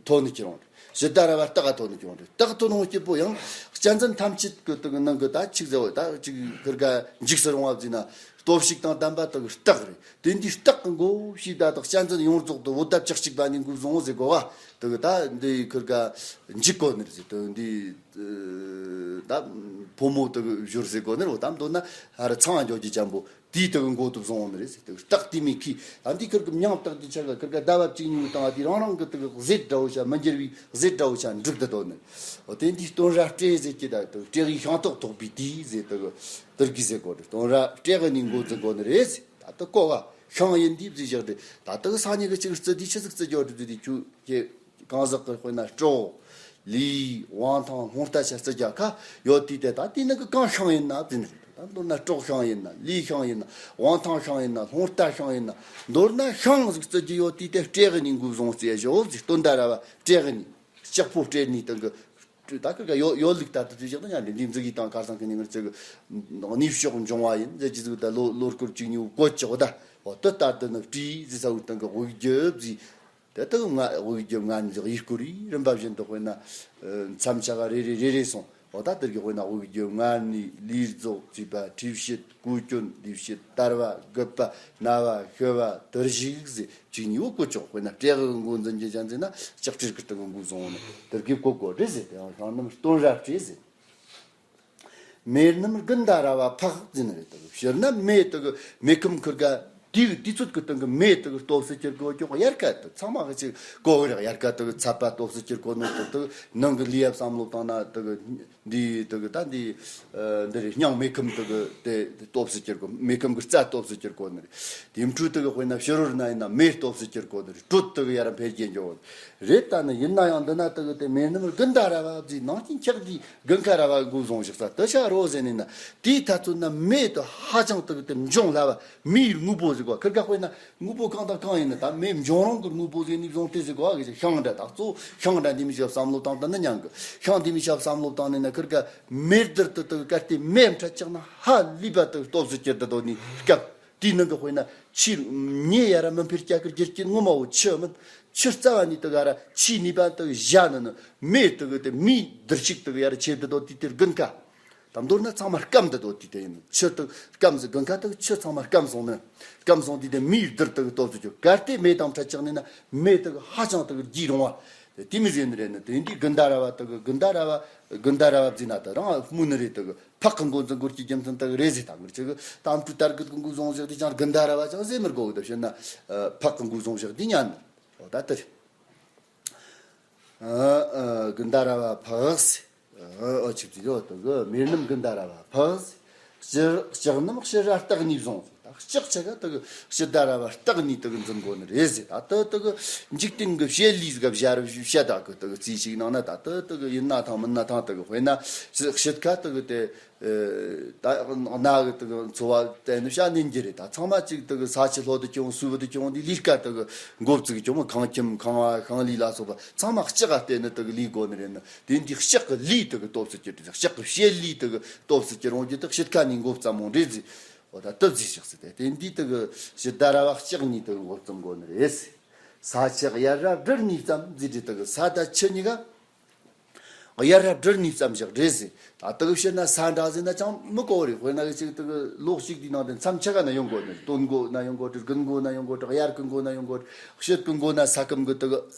ཐོན་ནི་ཁྱེར་འོང་། ཕྱི་ཟླ་ར་བ་སྟག་ག་ཐོན་ནི་ཁྱེར་འོང་། སྟག་ཐོན་འོང་སྐྱིད་པོ་ཡང་གཅན་གཟན་ཐམས་ཅད་ཀྱི་དག་གི་ནང་གི་ད་ཆིག་ཟེར་བ་ད་ཅིག་ཁིར་ག་འཇིགས་སུ་རུང་བ་བཟོས་ན་སྟོབས་ཤུགས་དང་ལྡན་པ་དག་གི་སྟག་རེད། དེ་འདི་སྟག་གི་མགོ་ཕྱི་ཟླ་དག་གཅན་གཟན་ཡོངས་རྫོགས་དུ་བོད་ཟླ་བཅུ་གཅིག་པ་ནས་འགོས་བཟུང་ཟེར་གོ་བ་དག་གི་ད་འདི་ཁིར་ག་འཇིགས་གོ་ནི་རེད་ཟེར། དེ་འདི་ད་ཕོ་མོ་དག་གི་བཞུར་ཟེར་གོ་ནི་རེད། འོ་ད་མདོར་ན་ཧ་ར་ཚང་བ་འཇོག་རྒྱུ་ཅན་པོ། དེའི་དག་གི་མགོ་དུ་བཟུང་བ་ནི་རེད་ཟེར། དག་སྟག་དེ་མི་ཁི་ཨ་འདི་ཁིར་གི་མྱང་སྟག་དེ་ཆ་ག་ཁིར་ག་ཟླ་བ་གཅིག་གཉིས་དང་ཨ་དེ་རང་རང་གི་དག་གི་གཟེར་འདྲ་བོ་ཆ་མི་འགྱུར་བའི་གཟེར་འདྲ་བོ་ཆ་འགྲིག་ཏུ་དོ་ནི། འོ་དེ་འདི་སྟོན་ར་སྤྲེའུ་ཟེར་གྱི་ད་དག་སྤྲེའུ་ཡི་ཤིང་ཐོག་ཐོགས་པའི་དུས་ཟེར་དག་གི་དེར་གི་ཟེར་གོ་རེད། སྟོན་ར་སྤྲེའུ་ནི་མགོ་འཛིན་གོ་ནི་རེད་ཟེར། ད་དག་གོ་བ་ཤིང་ཡིན་དུས་ཟེར་བཞག་དེ་ད་དག་ས་ཉིད་གི་ཅིག་རྩི་དུས་ཆི་ཟིག་རྩི་རྒྱུ་རེད་ཟེར་དུས་ཁྱོད་ཀྱི། གང་ཟག་གི་དཔེར་ན་གྲོགས། ལུས། དབང་ཐང་། རླུང་རྟ་ཆ་རྩི་རྒྱུ་ཁ་ཡོད་དུས་དེ་ད་དེའི་ནང་གི་གང་ཤིང་ཡིན་ན་བཟླས་ནི་རེད། ད་མདོར་ན་གྲོགས་ཤིང་ཡིན་ན། ལུས་ཤིང་ཡིན་ན། དབང་ཐང་ཤིང་ཡིན་ན། རླུང་རྟ་ཤིང་ཡིན་ན། མདོར་ན་ཤིང་ཟིག་རྩི་རྒྱུ་ཡོད་དུས་དེ་སྤྲེའུ་ནི་འགོས་བཟུང་རྩི་བཞག་ཟིག་སྟོན་ཟླ་ར་བ་སྤྲེའུ་ནི། ལྕགས་ཕོ་སྤྲེལ་ནི་སྟེང་གི་ད་ཁིར་ག་ཡོ་ཡོད་ལུགས་ལྟར་དུ་བྱས་བཞག་ན་ཡང་འདི་འཛིན་གྱི་དང་ཁར་སང་གི་ནི་ངར་ཚེ་གི་ནུས་ཤུགས་འབྱུང་བ་ཡིན་ཟེར་གྱི་ཟིག་ད་ལོ་ལོ་སྐོར་གཅིག་གཉིས་བཀོད་ཆོག་ད། འོ་དེ་ལྟར་དུ་ནི་སྤྲེའུ་ཟེར་ས་བོའི་སྟེང་གི་དབུགས་རྒྱུ་བཟླས། དེ་ལྟ་བུ་ལྔ་དབུགས་རྒྱུ་ལྔ་ནི་ཡིག་སྐོར་རིགས་རིམ་པ་བཞིན་དུ་དཔེར་ན། མཚམས་ཆ་ག་རེ་རེ་རེ་རེ་སོང་། འོ་ད་དེར་གི་དཔེར་ན་དབུགས་རྒྱུ་ལྔ་ནི་ལུས་རྫོགས་ཅེས་པ་ཁྲུས་བྱེད་གོས་གྱོན་ལུས་བྱེད་དར་བ་རྒུད་པ་ན་བ་ཤི་བ་དུར་ཞིག་ཟེར་གཅིག་གཉིས་པོ་བཀོད་ཆོག་དཔེར་ན་སྤྲེའུ་གི་མགོ་འཛིན་རྒྱུ་ཅན་ཟེར་ན་ལྕགས་སྤྲེལ་གི་སྟེང་གི་མགོ་བཟུང་ནི་དེར་གི་བཀོད་དགོས་རེད་ཟེར། དེ་ཡང་ཤིང་རྣམས་སྟོན་ར་སྤྲས་ཟེར། མེ་རྣམས་དགུན་ཟླ་ར་བ་འཕགས་ཟེར་ནི་རེད། དེ་ཕྱིར་ན་མེ་དེ་གི་མེ་ཁམས་ཁིར་ག་དེའི་དུས་ཚོད་ཀྱི་སྟེང་གི་མེ་དེ་གི་སྟོབས་སུ་གྱུར་གོ་ཅོག་དབྱར་ཁ་དེ་ཚང་མ་གི་ཅིག་གོ་གི་རེད། དབྱར་ཁ་དེ་གི་ཚད་པ་སྟོབས་སུ་གྱུར་གོ་ནོ་དེ་དེ་གི་ནང་གི་ལུས་ཡབ་བསམ་བློ་བཏང་ན་དེ་གི་འདི་དེ་གི་ད་འདི་འདི་རེད། སྙིང་མེ་ཁམས་དེ་གི་དེ་སྟོབས་སུ་གྱུར་གོ། མེ་ཁམས་གི་རྩ་སྟོབས་སུ་གྱུར་གོ་ནི་རེད། དེ་འཕྲོ་དེ་གི་དཔེར་ན་ཕྱི་རོལ་ན་ཡིན་ན་མེ་སྟོབས་སུ་གྱུར་གོ་ནི་རེད། དྲོད་དེ་གི་ཡར་འཕེལ་རྒྱས་འགྱོ་གོ་ནི་རེད། ད་ནི་ཡིན་ན་ཡང་འདི་ན་དེ་གི་དེ་མེ་རྣམས་དགུན་ཟླ་ར་བ་ཟེར་ནང་བཞིན་འཁྱག་དེ། དགུན་ཁ་ར་བ་འགོས་བཟུང་བཞག་ས་དེ་ཆ་རོ་ཟེར་ནས་ན། དེའི་ཐ་ཚོད་ན་མེ་དེ་ཧ་ཅང་དེ་གི་དེ་འབྱུང་སླ་བ་མེའི་དངོས་པོ་ཟེར་གོ། ཁིར་ག་དཔེར་ན་དངོས་པོ་གང་དང་གང་ཡིན་ན་ད་མེ་འབྱུང་རུང་གི་དངོས་པོ་ཟེར་ནས་བཟུང་སྟེ་ཟེར་གོ་གི་ཤིང་འདྲ་དག་གཙོ་བོ་ཤིང་འདྲ་འདི་མི་ཞབས་བསམ་བློ་བཏང་ད་ནི་ཉང་གི་ཤིང་འདི་མི་ཞབས་བསམ་བློ་བཏང་ནས་ན་ཁིར་ག་མེ་རྡུལ་དེ་དེ་གི་གལ་ཏེ་མེ་འཕྲད་ཆགས་ན་ཧ་ལས་པ་དེ་གི་སྟོབས་སུ་གྱུར་ད་དོ་ནི་སྐབས། དེའི་ནང་གི་དཔེར་ན་ཆུ་མྱེ་ཡར་མི་འཕེལ་རྒྱ་གི་རྒྱུ་རྐྱེན་ངོ་མ་བོ་ཆུ་མིན། ཆུ་རྩ་བ་ནས་དེ་ག་ར་ཆུའི་ནུས་པ་དེ་གི་བཞག་ནི་ནི་མེ་དེ་གི་དེ་མེའི་རྡུལ་ཞིག་དེ་གི་ཡར་ཆེ་དེ་དོ་དུས་དེར་དགུན་ཁ། ད་མདོར་ན་ཚང་མ་སྐམ་དེ་དོ་དུས་དེ་ཡིན། ཆུ་དེ་སྐམ་ཟེར་དགུན་ཁ་དེ་ཆུ་ཚང་མ་སྐམ་སོང་ནི། སྐམ་སོང་དུས་དེ་མེའི་རྡུལ་དེ་གི་སྟོབས་སུ་གྱུར། གལ་ཏེ་མེ་དང་འཕྲད་ཆགས་ནི་ན་མེ་དེ་གི་ཧ་ཅང་དེ་གི་རྒྱས་རུང་བ། དེ་མི་ཟེར་ནི་རེད་ནི། དེ་འདི་དགུན་ཟླ་ར་བ་དག་དགུན་ཟླ་ར་བ་དགུན་ཟླ་ར་བ་བརྫིས་ན་ད་རང་སྨོས་ནི་རེད། དག་ཕག་གི་མགོ་འཛིན་སྐོར་གྱི་རྒྱུ་མཚན་དག་རེད་ཟེར། ད་ངར་ཆེ་གི་དམ་ཕྲུག་དར་གི་གི་མགོ་བཟུང་ཟེར་དེ་ཅང་དགུན་ཟླ་ར་བ་ཅང་ཟེར་མི་དགོ་གི། ད་བཤད་ན་ཕག་གི་མགོ་བཟུང་ཟེར་དེ་ཉན་ནི། འོ་ད་དེ་རེད། ཨ་ཨ་དགུན་ཟླ་ར་བ་ཕག་ཟེར། ཨ་ཨ་ཆིབས་ཅིག་ཡོད་དོ་གི། མེར་སྣུམ་དགུན་ཟླ་ར་བ་ཕག་ཟེར། ལྕགས་ལྕགས་སྣུམ་ཕྱི་ར་སྟག་གཉིས་བཟུང་ཟེར། ད་ལྕགས་ཆེ་ག་དོ་གི་ཕྱི་ཟླ་ར་བ་སྟག་གཉིས་དོ་གི་འཛིན་དགོ་ནི་རེད་ཟེར། ད་དོ་དོ་གི་འཇིག་རྟེན་གི་བཤད་ལུས་ག་བཞར་བཤད་ད་གི་དོ་གི་རྩིས་ཤིག་ནང་ན་ད་དོ་དོ་གི་ཡིན་ན་ཐང་མིན་ན་ཐང་དོ་གི། དཔེར་ན་ཕྱི་ཕྱི་ཁ་དོ་གི་དེ། ད་གནའ་གི་དུ་འཚོ་བ་བསྟན་ནི་བྱ་ནི་འགྱུར་རེད། ད་ཚང་མ་གཅིག་དུ་ས་ཆུ་ལྷོ་དུ་ཀྱང་སུ་བུ་དུ་ཀྱང་འདི་ལས་ཀ་དུ་འགོ་བཙུགས་ཀྱང་མི་ཁང་ཁྱིམ་ཁང་བ་ཁང་ལས་ལ་སོགས་པ་ཚང་མ་ལྕགས་ག་བརྟེན་ནི་དུ་ལས་དགོ་ནི་རེད་ནི། དེ་འདི་ལྕགས་གི་ལས་དུ་སྟོབས་སུ་གྱུར་ཏེ། ལྕགས་གི་བཤད་ལས་དུ་སྟོབས་སུ་གྱུར་འོང་རྒྱུ་དུ་ཕྱི་ཁ་ནས་འགོ་བརྩམ་མོ་འདྲེ་ཟིག་འོ་ད་སྟབས་ཟིག་ཤག་ཟེར་ཏེ། དེ་འདི་དུ་ཕྱི་ཟླ་ར་བ་ལྕགས་ནས་དུ་འགོ་བརྩམ་དགོ་ནི་རེད། ས་ཆུ་དབྱར་ར་སྦྲུལ་ནས་བརྩམས་ཟེར་དེ་དུ་ས་དང་ཆུ་གཉིས་ཀ་དབྱར་ར་སྦྲུལ་ནས་བརྩམས་བཞག་རེད་ཟེར། ད་དག་བཤད་ན་ས་འདྲ་ཟེར་ན་ཅང་མི་གོ་རེད། དཔེར་ན་གཅིག་དག་ལོག་ཅིག་དེའི་ནང་དུ་མཚམས་ཆ་ག་ན་ཡོང་དགོ་ནི། སྟོན་མགོ་ན་ཡོང་དགོ་དྲི། དགུན་མགོ་ན་ཡོང་དགོ་དྲི། དབྱར་གི་མགོ་ན་ཡོང་དགོ་དྲི། དཔྱིད་གི་མགོ་ན་ས་ཁམས་གི་དག་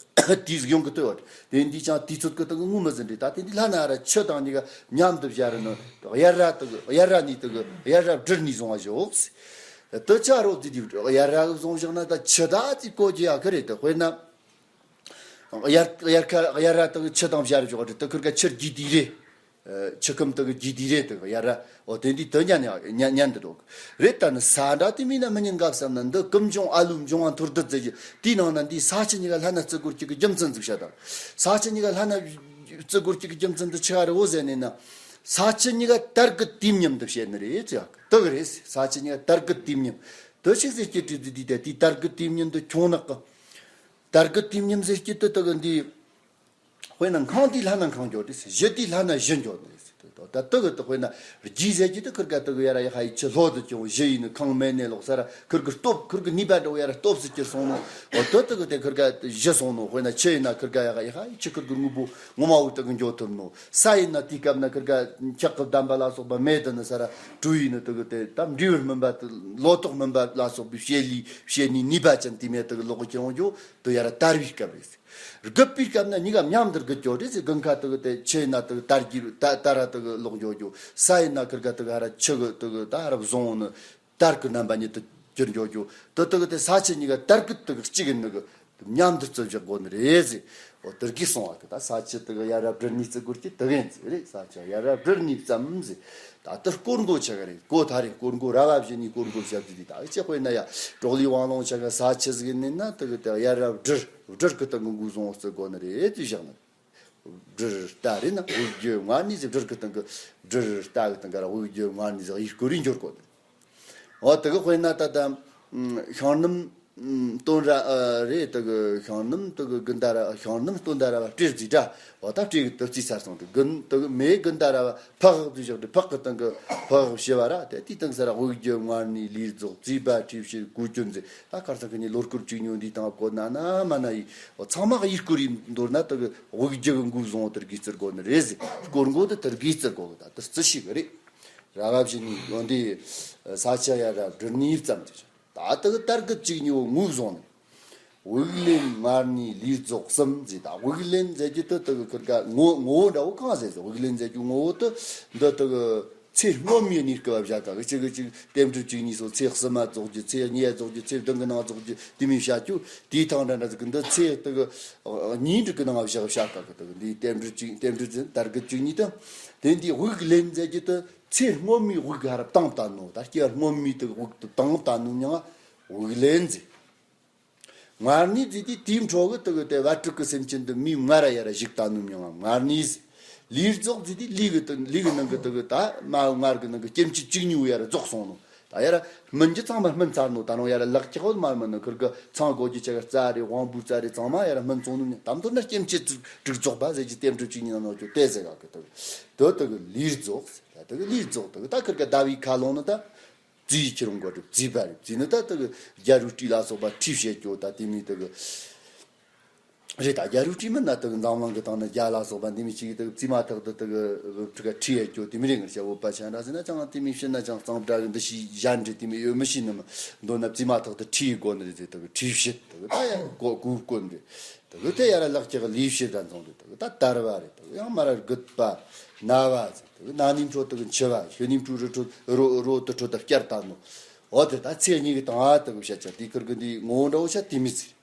དུས་ཟིག་ཡོང་གི་ལྟོས་བ། དེ་འདི་ཅང་དུས་ཚོད་གི་དག་ངོ་མི་ཟིན་རེད། ད་དེ་འདི་ལྷ་ན་ར་ཆུ་དང་གཉིས་ཀ་མཉམ་དུ་བཞག་རེད་ནི། དབྱར་ར་དག་དབྱར་ར་ནས་དག་དབྱར་ར་སྦྲུལ་ནས་བཟུང་བ་ཞོག་ཟེར། དུ་ཆ་རོགས་དེ་དུས་དབྱར་ར་གི་བཟུང་བཞག་ན་ད་ཆུ་ད་ཅིག་གོ་རྒྱུ་ཡག་གི་རེད། དུ་དཔེར་ན། དབྱར་དབྱར་ཁ་དབྱར་ར་དག་ཆུ་དང་བཞར་བཞག་རེད། དུ་ཁུར་ཀ་ཆུ་རྒྱུད་དེ་རེད། ཆུ་ཁམས་དག་རྒྱུད་དེ་རེད། དུ་དབྱར་ར་འོ་དེ་འདི་དུ་ཉན་ཉན་ཉན་དུ་འགྲོ་གི་རེད། ད་ནི་ས་འདྲ་དེ་མིན་ན་མི་ཉན་ག་བསམ་ན། འདི་ཀུན་འབྱུང་ཨ་ལུ་འབྱུང་བ་མཐོར་འདུ་ཟེར་གྱི་དེའི་ནང་ན་འདི་ས་ཆུ་གཉིས་ཀ་ལྷན་ན་བརྩི་དགོ་རྒྱུ་གི་རྒྱུ་མཚན་ཟིག་བཤད་དང་། ས་ཆུ་གཉིས་ཀ་ལྷན་ན་བརྩི་དགོ་རྒྱུ་གི་རྒྱུ་མཚན་དུ་ཆི་ག་རེད་འོ་ཟེར་ནས་ན། ས་ཆུ་གཉིས་ཀ་དར་གི་དུས་མཉམ་དུ་བཤད་ནི་རེད་ཟེར་གི་དུ་གི་རེད། ས་ཆུ་གཉིས་ཀ་དར་གི་དུས་མཉམ་དུ་ཆི་ཟེར་གྱི་དུས་དུས་དུས་དེ་དུས་དར་གི་དུས་མཉམ་དུ་ཁྱོང་ནག་གི་དར་གི་དུས་མཉམ་ཟེར་གྱི་དུ་དུ་གི་འདི། དཔེར་ན་ཁང་དེའི་ལྷ་ན་ཁང་འགྱོ་དེ་ཟེར། གཞི་དེའི་ལྷ་ན་གཞི་འགྱོ་ནི་ཟེར། ད་དུ་གི་དུ་དཔེར་ན་རྒྱུ་ཟེར་གྱི་དུ་ཁུར་ག་དུ་གི་ཡ་ར་ཡ་ཧ་ཡི་ཆུ་ལྷོ་དུ་ཀྱང་གཞི་ཡིན་ནི། ཁང་མེད་ནས་ལོག་ས་ར་ཁུར་གི་སྟོབས་ཁུར་གི་ནུས་པ་འགྲོ་ཡ་ར་སྟོབས་སུ་གྱུར་སོང་ནོ། འོ་དུ་དུ་གི་དེ་ཁུར་ག་གཞི་སོང་ནོ། དཔེར་ན་ཆུ་ཡིན་ན་ཁུར་ག་ཡ་ཧ་ཡི་ཧ་ཡི་ཆུ་ཁུར་གི་དངོས་པོ་ངོ་མ་བོ་དུ་གི་འགྱོ་ཐུབ་ནོ། ས་ཡིན་ན་དུས་སྐབས་ན་ཁུར་ག་འཁྱག་གི་བསྡམས་པ་ལ་སོགས་པ་མེད་དུ་ནི་ས་ར་གྲུ་ཡིན་ནི། དུ་གི་དེ་ད་འབྲས་བུ་སྨིན་པ་དུ་ལོ་ཏོག་སྨིན་པ་ལ་སོགས་པའི་བཤད་ལུས་བཤད་ནི་ནུས་པ་ཅན་དེ་མེད་དུ་གི་ལོག་གི་ཁྱེར་འོང་རྒྱུ་དུ་ཡ་ར་དར་བའི་སྐབས་རེད། རྒུད་པའི་སྐབས་ན་གཉིས་ཀ་མཉམ་དུ་རྒུད་འགྱོ་རེད་ཟེར། དགུན་ཁ་དུ་གི་དེ་ཆུ་ཡིན་ན་དུ་གི་དར་གྱི་ད་དར་ར་དུ་གི་ལོག་འགྱོ་རྒྱུ། ས་ཡིན་ན་ཁུར་ག་དུ་གི་ཧ་ར་ཆུ་གི་དུ་གི་ད་ཧ་ར་བཟུང་ནི་དར་གི་རྣམ་པ་ཉིད་དུ་གྱུར་འགྱོ་རྒྱུ། དུ་དུ་གི་དེ་ས་ཆུ་གཉིས་ཀ་དར་གི་དུ་གི་གཅིག་ཡིན་ནི་གི་མཉམ་དུ་བརྩི་བཞག་དགོ་ནི་རེད་ཟེར། འོ་དུ་གི་གསུང་བ་གི་ད་ས་ཆུ་དུ་གི་ཡ་ར་སྦྲུལ་ནས་བརྩི་དགོ་རྒྱུ་དུ་གི་ཡིན་ཟེར་རེད། ས་ཆུ་ཡ་ར་སྦྲུལ་ནས་བརྩམས་ཟེར། ད་དུ་སྐོར་མགོ་ཆ་ག་རེད། གོ་ཐ་རེད། སྐོར་མགོ་ར་བ་བཞི་ནས་སྐོར་མགོ་བཤད་རྒྱུ་དེ་ད་ཅི་དཔེར་ན་ཡ་གྲོག་ལི་དབང་ལུང་ཆ་ག་ས་ཆུ་ཟིག་ཡིན་ན་དུ་གི་དེ་ཡ་ར་སྦྲུལ་སྦྲུལ་གི་དུ་གི་མགོ་བཟུང་བརྩི་དགོ་ནི་རེད་ཅེས་བཞག་ནི། སྦྲུལ་རྟ་རེད་ན་དབུགས་རྒྱུ་མངར་ནི་ཟེར། སྦྲུལ་གི་སྟེང་གི་སྦྲུལ་རྟ་གི་སྟེང་ག་ར་དབུགས་རྒྱུ་མངར་ནི་ཟེར་ཡིག་སྐོར་རེ་འབྱོར་གོ་ནི། འོ་དེ་གི་དཔེར་ན་ད་ལྟ་ཤིང་སྣུམ་སྟོན་ར་རེད། དེ་གི་ཤིང་སྣུམ་དེ་གི་དགུན་ཟླ་ར་ཤིང་སྣུམ་སྟོན་ཟླ་ར་བ་སྤྲེལ་རྩིས་འདྲ། འོ་ད་སྤྲེལ་གི་དུ་རྩིས་ཚར་སོང་། དེ་དགུན་དེ་གི་མེ་དགུན་ཟླ་ར་བ་ཕག་ཏུ་བཞག་སྟེ་ཕག་གི་སྟེང་གི་ཕག་ཕྱི་བ་ར་དེ་དེའི་སྟེང་ས་ར་དབུགས་རྒྱུ་མངར་ནི་ལུས་རྫོགས་རྩིས་པ་ཁྲིད་བྱེད་གོས་གྱོན་ཟེར། ད་ཁར་ཚང་གི་ནི་ལོ་སྐོར་བཅུ་གཉིས་འདིའི་སྟེང་གོ་ན་ན་མ་ན་ཡིས། འོ་ཚང་མ་གི་ཡིག་སྐོར་ཡིན་མདོར་ན་དེ་གི་དབུགས་རྒྱུ་གི་མགོ་བཟུང་དེར་གིས་བརྩི་དགོ་ནི་རེད་ཟེར། སྐོར་མགོ་དེ་དེར་གིས་བརྩི་དགོ་གི། ད་དེར་བརྩི་ཤེས་གི་རེད། ར་བ་བཞི་ནི་ལོ་འདི་ས་ཆུ་ཡ་ར་སྦྲུལ་ནས་བརྩམས་ཏེ། ད་དེ་གི་དར་གི་བཅུ་གཉིས་པོ་ངོས་བཟུང་ནས། དབུགས་ལེན་མངར་ནི་ལུས་རྫོགས་གསུམ་ཟེར། ད་དབུགས་ལེན་ཟེར་རྒྱུ་དེ་དེ་གི་ཁུར་ག་ངོ་ངོ་བོ་འདྲ་བོ་གང་ཟེར་ཟེར། དབུགས་ལེན་ཟེར་རྒྱུ་ངོ་བོ་དེ་འདི་དེ་གི་ཚེ་སྔོན་མའི་གནས་སྐབས་བཞག་ག་གི་གཅིག་གི་གཅིག་རྟེན་འབྲེལ་བཅུ་གཉིས་སོགས་ཚེ་གསུམ་མ་རྫོགས་རྒྱུ། ཚེ་གཉིས་རྫོགས་རྒྱུ། ཚེ་བདུན་གི་ནང་རྫོགས་རྒྱུ། དེ་མིན་བྱ་རྒྱུ་དེའི་ཐང་འདྲ་འདྲ་ཟིག་གི་འདི་ཚེ་དེ་གི་གཉིས་འགྲིག་གི་ནང་བཞག་བྱ་ག་གི་དེ་གི་འདིའི་རྟེན་འབྲེལ་བཅུ་རྟེན་འབྲེལ་ཟེར་དར་གི་བཅུ་གཉིས་དེ། དེ་འདི་དབུགས་ལེན་ཟེར་རྒྱུ་དེ་ཚེ་སྔོན་མའི་དབུགས་ཧ་ར་བཏང་བཏང་ནོ། ད་སྐྱེ་བ་སྔོན་མའི་དེ་གི་དབུགས་དེ་བཏང་བཏང་ནོ་མྱང་དབུགས་ལེན་ཟེར། མངར་ནི་ཟེར་དེ་དེའི་འཕྲོ་གི་དེ་གི་དེ་བ་ཕྲུག་གི་སེམས་ཅན་དེ་མིའི་མངལ་ར་ཡ་ར་བཞག་བཏང་ནོ་མྱང་ང་མངར་ནི་ཟེར། ལུས་རྫོགས་ཟེར་དེ་ལུས་གི་དེ་ལུས་གི་ནང་གི་དེ་གི་ད་མ་མངལ་གི་ནང་གི་སྐྱེ་མཆེད་བཅུ་གཉིས་པོ་ཡ་ར་རྫོགས་སོང་ནོ། ད་ཡ་ར་སྨིན་རྒྱུ་ཚང་མ་སྨིན་ཚར་ནོ། ད་རུང་ཡ་ར་ལག་ཆགས་བོ་མ་སྨིན་ནོ། ཁུར་གི་ཚང་དགོས་རྒྱུ་ཆ་ག་རྩ་རེ་དབང་པོའི་རྩ་རེ་ཚང་མ་ཡ་ར་སྨིན་སོང་ནོ་མྱང་། ད་མདོར་ན་སྐྱེ་མཆེད་དྲུག་རྫོགས་པ་ཟེར་གྱི་རྟེན་འབྲེལ་བཅུ་གཉིས་ནང་ནོ་ཅོ་དེ་ཟེར་ག་གི་དེ་གི་དེ་དེ་གི་ལུས་རྫོགས་ཟེར། ད་དེ་གི་ལུས་རྫོགས་དེ་གི་ད་ཁུར་གི་ཟླ་བའི་ཁ་ལོང་ནི་ད། རྩིས་ཁྱེར་འོང་གོ་གྲུབ་རྩིས་པ་རེད། རྩིས་ནི་ད་དེ་གི་རྒྱ་རུ་སྤྲི་ལ་སོགས་པ་ཁྲིད་བྱེད་རྒྱུ། ད་དེ་མིན་དེ་གི་ རེད། ད་རྒྱལ་རབས་བྲིས་མིན་ན་དག་འཛམ་གླིང་གི་སྟེང་ན་རྒྱ་ལ་སོགས་པ་འདི་མི་གཅིག་གིས་དག་རྩིས་མ་ཐག་ཏུ་དག་བྲི་ག་ཁྲིད་ཡ་སྐྱོ་དེ་མི་རེད། ངར་བྱ་བོད་པ་ཆ་འདྲ་ཟེར་ན་ཅང་དེ་མི་ཕྱིན་ན་ཅང་གཙང་སྦྲ་གི་འདི་ཤི་གཞན་འདྲི་དེ་མི་ཡོད་མི་ཤི་ནི་མི་འདོད་ན་རྩིས་མ་ཐག་ཏུ་ཁྲིད་དགོ་ནི་རེད་ཟེར། དག་ཁྲིད་བཤད་དག་ད་ཡ་གོ་གུ་བཀོད་རེད། དག་དེ་ཡ་ར་ལག་ཁྱེག་ལི་བཤད་ད་འཛོང་རེད། དག་ད་དར་བ་རེད། དག་ཡང་མ་ར་རྒུད་པ་ན་བ་ཟེར། དག་ན་ནིམ་ཁྲོ་དག་འཆི་བ་ཤི་ནིམ་ཁྲོ་རི་ཁྲོ་རོ་རོ་དུ་ཁྲོ་ད་བསྐྱར་ད་ནོ། འོ་དེ་ད་ཚེ་གཉིས་ཀྱི་དང་ཨ་དག་བཤད་ཆ་དེ་ཁུར་གི་འདི་ངོ་བོ་འདྲ་བོ་ཆ་དེ་མི་ཚིག་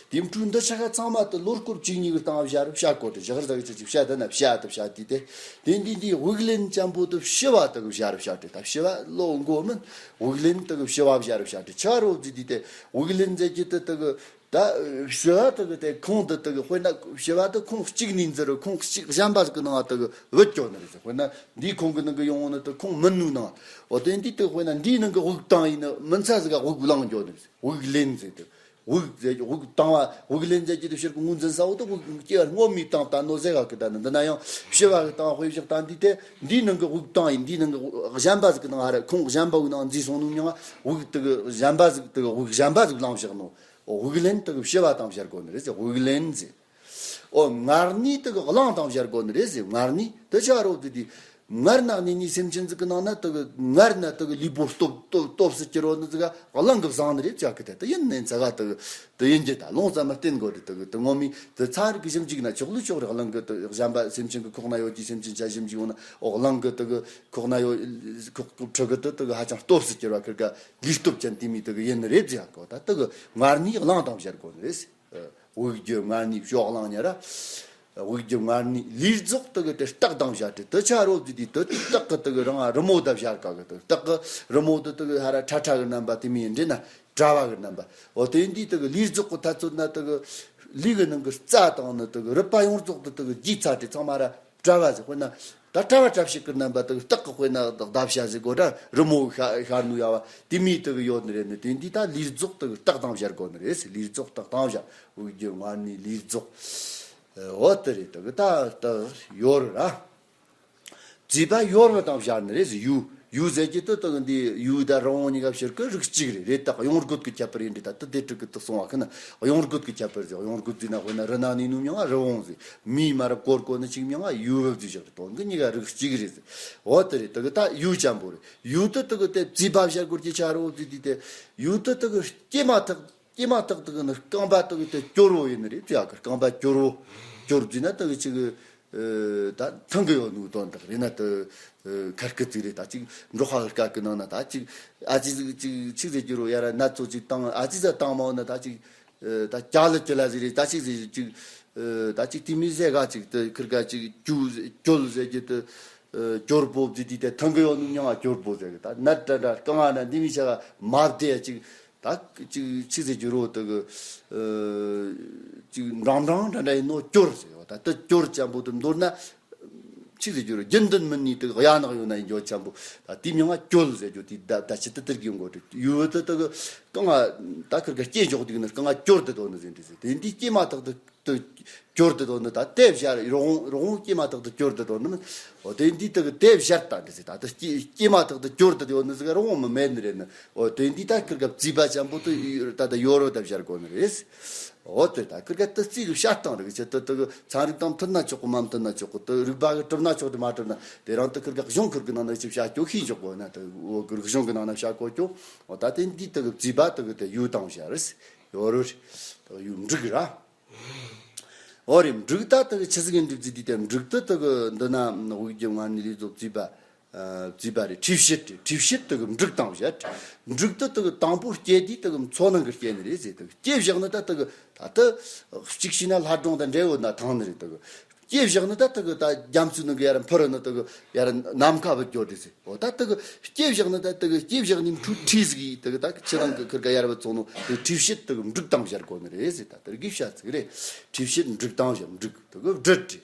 དེ་འཕྲུལ་འདི་ཆ་ཁ་ཚང་མ་དུ་ལོ་སྐོར་གཅིག་གཉིས་ཀྱི་སྟེང་བཞག་རུ་བྱ་དགོས་ཏེ་ཞག་ར་ཟ་གི་ཆ་གཅིག་བྱ་དེ་ན་བྱ་དུ་བྱ་དེ་དེ་དེ་འདི་འདི་དབུགས་ལེན་ཅན་པོ་དུ་ཕྱི་བ་དུ་བཞག་རུ་བྱ་དེ་ད་ཕྱི་བ་ལོ་འགོ་མིན་དབུགས་ལེན་དུ་ཕྱི་བ་བཞག་རུ་བྱ་དེ་ཆ་རོ་ཟི་དེ་དེ་དབུགས་ལེན་ཟེར་གྱི་དུ་དུ་གི་ད་ཕྱི་བ་དུ་གི་དེ་ཁོང་དུ་དུ་གི་དཔེར་ན་ཕྱི་བ་དུ་ཁོང་གཅིག་ནས་འཛིན་རུ་ཁོང་གཅིག་གཞན་པ་ཟིག་གི་ནང་དུ་གི་བུད་སྐྱོ་ནི་རེད་ཟེར། དཔེར་ན་འདིའི་ཁོང་གི་ནང་གི་ཡོང་ནི་དུ་ཁོང་མིན་ནུ་ནང་འོ་དེ་འདི་དུ་དཔེར་ན་འདིའི་ནང་གི་དབུགས་བཏང་ཡིན་ནི་མིན་ཚ་ཟིག་ག་དབུགས་བླང་སྐྱོ་ནི་རེད་ཟེར། དབུགས་ལེན་ཟེར་དུ། དབུགས་ཟེར་གྱི་དབུགས་བཏང་བ་དབུགས་ལེན་ཟེར་གྱི་དུ་ཕྱིར་གི་ངོས་འཛིན་ས་འོག་ཏུ་དབུགས་སྐྱེ་བ་སྔོན་མའི་བཏང་ད་ནོ་ཟེར་ག་གི་ད་ནི་འདི་ན་ཡང་ཕྱི་བ་གི་བཏང་དཔེ་བཞག་ད་འདི་དེ་འདིའི་ནང་གི་དབུགས་བཏང་ཡིན་འདིའི་ནང་གི་གཞན་པ་ཟིག་གི་ནང་ཧ་ར་ཁོང་གཞན་པ་བུ་ནང་འཛིན་སོང་ནུ་མྱང་བ་དབུགས་དུ་གི་གཞན་པ་ཟིག་དུ་གི་དབུགས་གཞན་པ་ཟིག་བླངས་བཞག་ནོ། དབུགས་ལེན་དུ་གི་ཕྱི་བ་དང་བཞག་དགོ་ནི་རེད་ཟེར། དབུགས་ལེན་ཟེར། ཨོ་ངར་ནི་དུ་གི་བླངས་དང་བཞག་དགོ་ནི་རེད་ཟེར། ངར་ནི་དུ་ཆ་རོ་དུ་དི། ངར་ན་ནི་ནི་སེམས་ཅན་ཟིག་གི་ནང་ན་དུ་གི་ངར་ན་དུ་གི་ལུས་པོ་སྟོབས་སྟོབས་སྟོབས་སུ་གྱུར་རོ་ནི་ཟིག་ག་བླངས་གི་བཟང་ནི་རེད་ཅག་གི་དེ་དུ་ཡིན་ནི་ཚ་ག་དུ་དུ་ཡིན་གྱི་ད་ལོང་ཙམ་མ་བསྟན་དགོ་རེད། དུ་གི་དུ་ངོ་མི་དུ་ཚ་རིག་གི་ཞིབ་འཇུག་ན་ཆོག་ལུས་ཆོག་རེད། བླངས་གི་དུ་གཞན་པ་སེམས་ཅན་གི་ཁོག་ན་ཡོད་ཀྱི་སེམས་ཅན་ཆ་ཞིབ་འཇུག་ཡོང་ན་ཨོ་བླངས་གི་དུ་གི་ཁོག་ན་ཡོད་ཁོག་ཁོག་ཁྲི་གི་དུ་དུ་གི་ཧ་ཅང་སྟོབས་སུ་གྱུར་བ་ཁིར་ག་ལུས་སྟོབས་ཅན་དེ་མི་དུ་གི་ཡིན་ནི་རེད་ཟེར་གོ་ད་དུ་གི་ངར་ནི་བླངས་དང་བཞག་དགོ་ནི་རེད། དབུགས་རྒྱུ་ངར་ནི་ཕྱོགས་གླང་ཉ་ར། དབུགས་རྒྱུ་ངར་ནི་ལུས་རྫོགས་དུ་གི་དེ་རྟགས་དང་བཞག་དེ་དུ་ཆ་རོ་དུ་དི་དུ་རྟགས་གི་དུ་གི་རང་རི་མོ་ད་བཞག་ག་གི་དུ་རྟགས་གི་རི་མོ་དུ་དུ་གི་ཧ་ར་ཁྲ་ཁྲ་གི་རྣམ་པ་དེ་མི་ཡིན་འདྲེ་ན་དྲ་བ་གི་རྣམ་པ་འོ་དེ་འདི་དུ་གི་ལུས་རྫོགས་གི་ཐ་ཚོད་ན་དུ་གི་ལུས་གི་ནང་གི་རྩ་དང་ནི་དུ་གི་རུས་པ་ཡོངས་རྫོགས་དུ་དུ་གི་རྒྱུས་ཚ་དེ་ཚང་མ་ར་དྲ་བ་ཟེར་དཔེར་ན་ད་དྲ་བ་དྲ་ཕྱེད་གི་རྣམ་པ་དུ་གི་རྟགས་གི་དཔེར་ན་བདག་བྱ་ཟེར་གོ་དྲ་རི་མོ་ཤ་ཤར་ནུ་ཡ་བ་དེ་མི་དུ་གི་ཡོད་ནི་རེད། ནི་དེ་འདི་ད་ལུས་རྫོགས་དུ་གི་རྟགས་དང་བཞག་དགོ་ནི་རེད། ལུས་རྫོགས་རྟགས་དང་བཞག་དབུགས་རྒྱུ་ངར་ནི་ལུས་རྫོགས། འོ་དེ་རེད། དེ་གི་ད་ད་ཡོད་ར། བརྩིས་པ་ཡོད་ར་དང་བཞག་ནི་རེད། ཡུལ་ཡུལ་ཟེར་གྱི་དུ་དང་འདི་ཡུལ་ད་རང་དབང་གཉིས་ཀ་ཕྱིར་གི་རིགས་གཅིག་རེད། རེད་ད་གཡོ་འགུལ་གི་ཁྱད་པར་ཡིན་འདྲི་ད་དུ་དེ་དྲུག་གི་དུ་སོང་བ་ཁི་ན་གཡོ་འགུལ་གི་ཁྱད་པར་ཟེར། གཡོ་འགུལ་ཟེར་ན་དཔེར་ན་རི་ནང་ནས་ནུ་མྱང་ང་རི་བོང་ཟེར། མིའི་མ་རབས་གོར་གོ་ནི་ཅིག་མྱང་ང་ཡུལ་བབ་ཟེར་བཞག་རེད། དོན་གི་གཉིས་ཀ་རིགས་གཅིག་རེད་ཟེར། འོ་དེ་རེད། དེ་གི་ད་ཡུལ་ཅན་པོ་རེད། ཡུལ་དུ་དེ་གི་དེ་བརྩིས་པ་བཞག་དགོས་ཀྱི་ཆ་རོ་ཟེར་དུས་དེ་ཡུལ་དུ་དེ་གི་སྐྱེས་མ་ཐག་སྐྱེས་མ་ཐག་ཏུ་ནི་རྐང་པ་དག་དེ་སྐྱོར་བོ་ཡིན་ནི་རེད། ཅི་ཡ་གི་རྐང་པ་སྐྱོར་བོ་སྐྱོར་བྱས་ན་དག་ཅིག་ད་ཐང་གི་ཡོད་ནུ་དོན་དག་རེད་ན་དུ་ཁར་སྐུད་ཅིག་རེད། ད་ཅིག་འབྲོག་ཁ་གི་སྐད་གི་ནང་ན་ད་ཅིག་ཨ་ཅིག་ཅིག་ཅིག་ཅིག་ཟེར་རྒྱུ་རོ་ཡ་ར་ན་ཚོ་ཅིག་བཏང་ཨ་ཅིག་ཟ་བཏང་མ་འོ་ན་ད་ཅིག་ད་ཅ་ལི་ཅི་ལ་ཟིག་རེད། ད་ཅིག་ཟེར་ཅིག་ད་ཅིག་དེ་མི་ཟེར་ག་ཅིག་དུ་ཁིར་ག་ཅིག་ཅུ་ཅོལ་ཟེར་རྒྱུ་དུ་སྐྱོར་བོ་བྱས་དུས་དེ་ཐང་གི་ཡོད་ནུ་མྱང་ང་སྐྱོར་བོ་ཟེར་གི་ད་ནད་འདྲ་འདྲ་རྐང་ཨ་ན་འདི་མི་ཆ་ག་མ་བདེ་ཅིག་ད་ཅིག་ཅིག་ཟེར་རྒྱུ་རོ་དེ་གི་ཅིག་འབྲང་འབྲང་འདྲ་འདྲ་ཡིན་ནོ་སྐྱོར་ཟེར་བ། ད་དེ་སྐྱོར་ཅན་པོ་དེ་མདོར་ན་ཅིག་ཟེར་རྒྱུ་རོ་རྒྱུན་ལྡན་མིན་ནི་དེ་གི་གཡའ་ནག་ཡོད་ན་ཡིན་རྒྱུ་ཅན་པོ་ད་དེ་མྱིང་ང་སྐྱོལ་ཟེར་རྒྱུ་དེ་ད་ད་ཅི་དེ་དེར་གི་ཡོང་གོ་དེ་ཡུལ་དེ་དེ་གི་རྐང་ང་ད་ཁིར་ག་སྐྱེ་འཇོག་དུས་ནི་རྐང་ང་སྐྱོར་དེ་དོ་ནི་ཟེར་འདི་ཟེར་དེ་འདི་སྐྱེས་མ་ཐག་དེ་དུ་སྐྱོར་དུ་དོ་ནི་ད་དེ་བཞར་རོང་རོང་སྐྱེས་མ་ཐག་ཏུ་སྐྱོར་དུ་དོ་ནི་མིན། འོ་དེ་འདི་དག་དེ་བཞར་ད་འདི་ཟེར་ད་དུ་སྐྱེས་སྐྱེས་མ་ཐག་ཏུ་སྐྱོར་དུ་དོ་ནི་ཟིག་རོང་མི་མེད་ནི་རེད་ནི། འོ་དེ་འདི་ད་ཁིར་ག་བརྩིས་པ་ཅན་པོ་དུ་ད་ད་ཡོ་རོ་ད་བཞར་དགོ་ནི་རེད། འོ་དེ་ད་ཁིར་ག་དུ་རྩིས་གི་བཤད་སྟངས་རིག་ཆེད་དུ་དུ་ཚན་རིག་དང་མཐུན་ན་ཆོག་གི་མ་མཐུན་ན་ཆོག་གི་དུ་རིག་པ་གི་གྲུབ་ན་ཆོག་དུ་མ་གྲུབ་ན་དེ་རང་དུ་ཁིར་ག་གཞུང་ཁིར་གི་ནང་ན་ཅི་བཤད་ཀྱོ་ཤེས་འཇོག་དགོ་ན་དུ་འོ་གི་གཞུང་གི་ནང་ན་བཤད་གོ་ཀྱོ། འོ་ད་དེ་འདི་དུ་གི་བརྩིས་པ་དུ་གི་དེ་ཡུལ་དང་བཞར་ཡོ་རོ་རེད། དུ་ཡུལ་འབྲུག་ར། འོ་རེད། འབྲུག་ད་དེ་གི་ཆི་ཟིག་ཡིན་འདྲི་བརྩིས་དུས་དེ་འབྲུག་ཏུ་དེ་གི་འདི་ན་དབུགས་རྒྱུ་ངར་ནི་ལུས་རྫོགས་བརྩིས་པ། ཨ་བརྩིས་པ་རེད། ཁྲིད་བཤད་རེད། ཁྲིད་བཤད་དེ་གི་འབྲུག་དང་བཞག་འབྲུག་ཏུ་དེ་གི་དང་པོ་སྐྱེ་དུས་དེ་གི་མཚོ་ནང་གི་སྐྱེ་ནི་རེད་ཟེར། དེ་གི་སྐྱེ་བཞག་ནི་ད་དེ་གི་ད་ལྟ་གཅིག་བྱས་ན་ལྷ་སྒྲུང་དང་འབྲེལ་ཡོད་ན་ཐང་ནི་རེད། དེ་གི་སྐྱེ་བཞག་ནི་ད་དེ་གི་ད་རྒྱ་མཚོའི་ནང་གི་ཡར་འཕུར་ནི་དེ་གི་ཡར་ནམ་མཁའ་བུད་འགྱོ་རེད་ཟེར། འོ་ད་དེ་གི་སྐྱེ་བཞག་ནི་ད་དེ་གི་སྐྱེ་བཞག་ནི་འཕྲུལ་ཁྲིད་ཟིག་ཡིས་དེ་གི་ད་ཁྱེད་རང་གི་ཁིར་ག་ཡར་བུད་སོང་ནོ་དེ་ཁྲིད་བཤད་དེ་གི་འབྲུག་དང་བཞག་དགོ་ནི་རེད་ཟེར། ད་དེ་གི་བཤད་ཟིག་རེད། ཁྲིད་བཤད་འབྲུག་དང་བཞག་འབྲུག་དེ་གི་སྦྲུལ་རེད།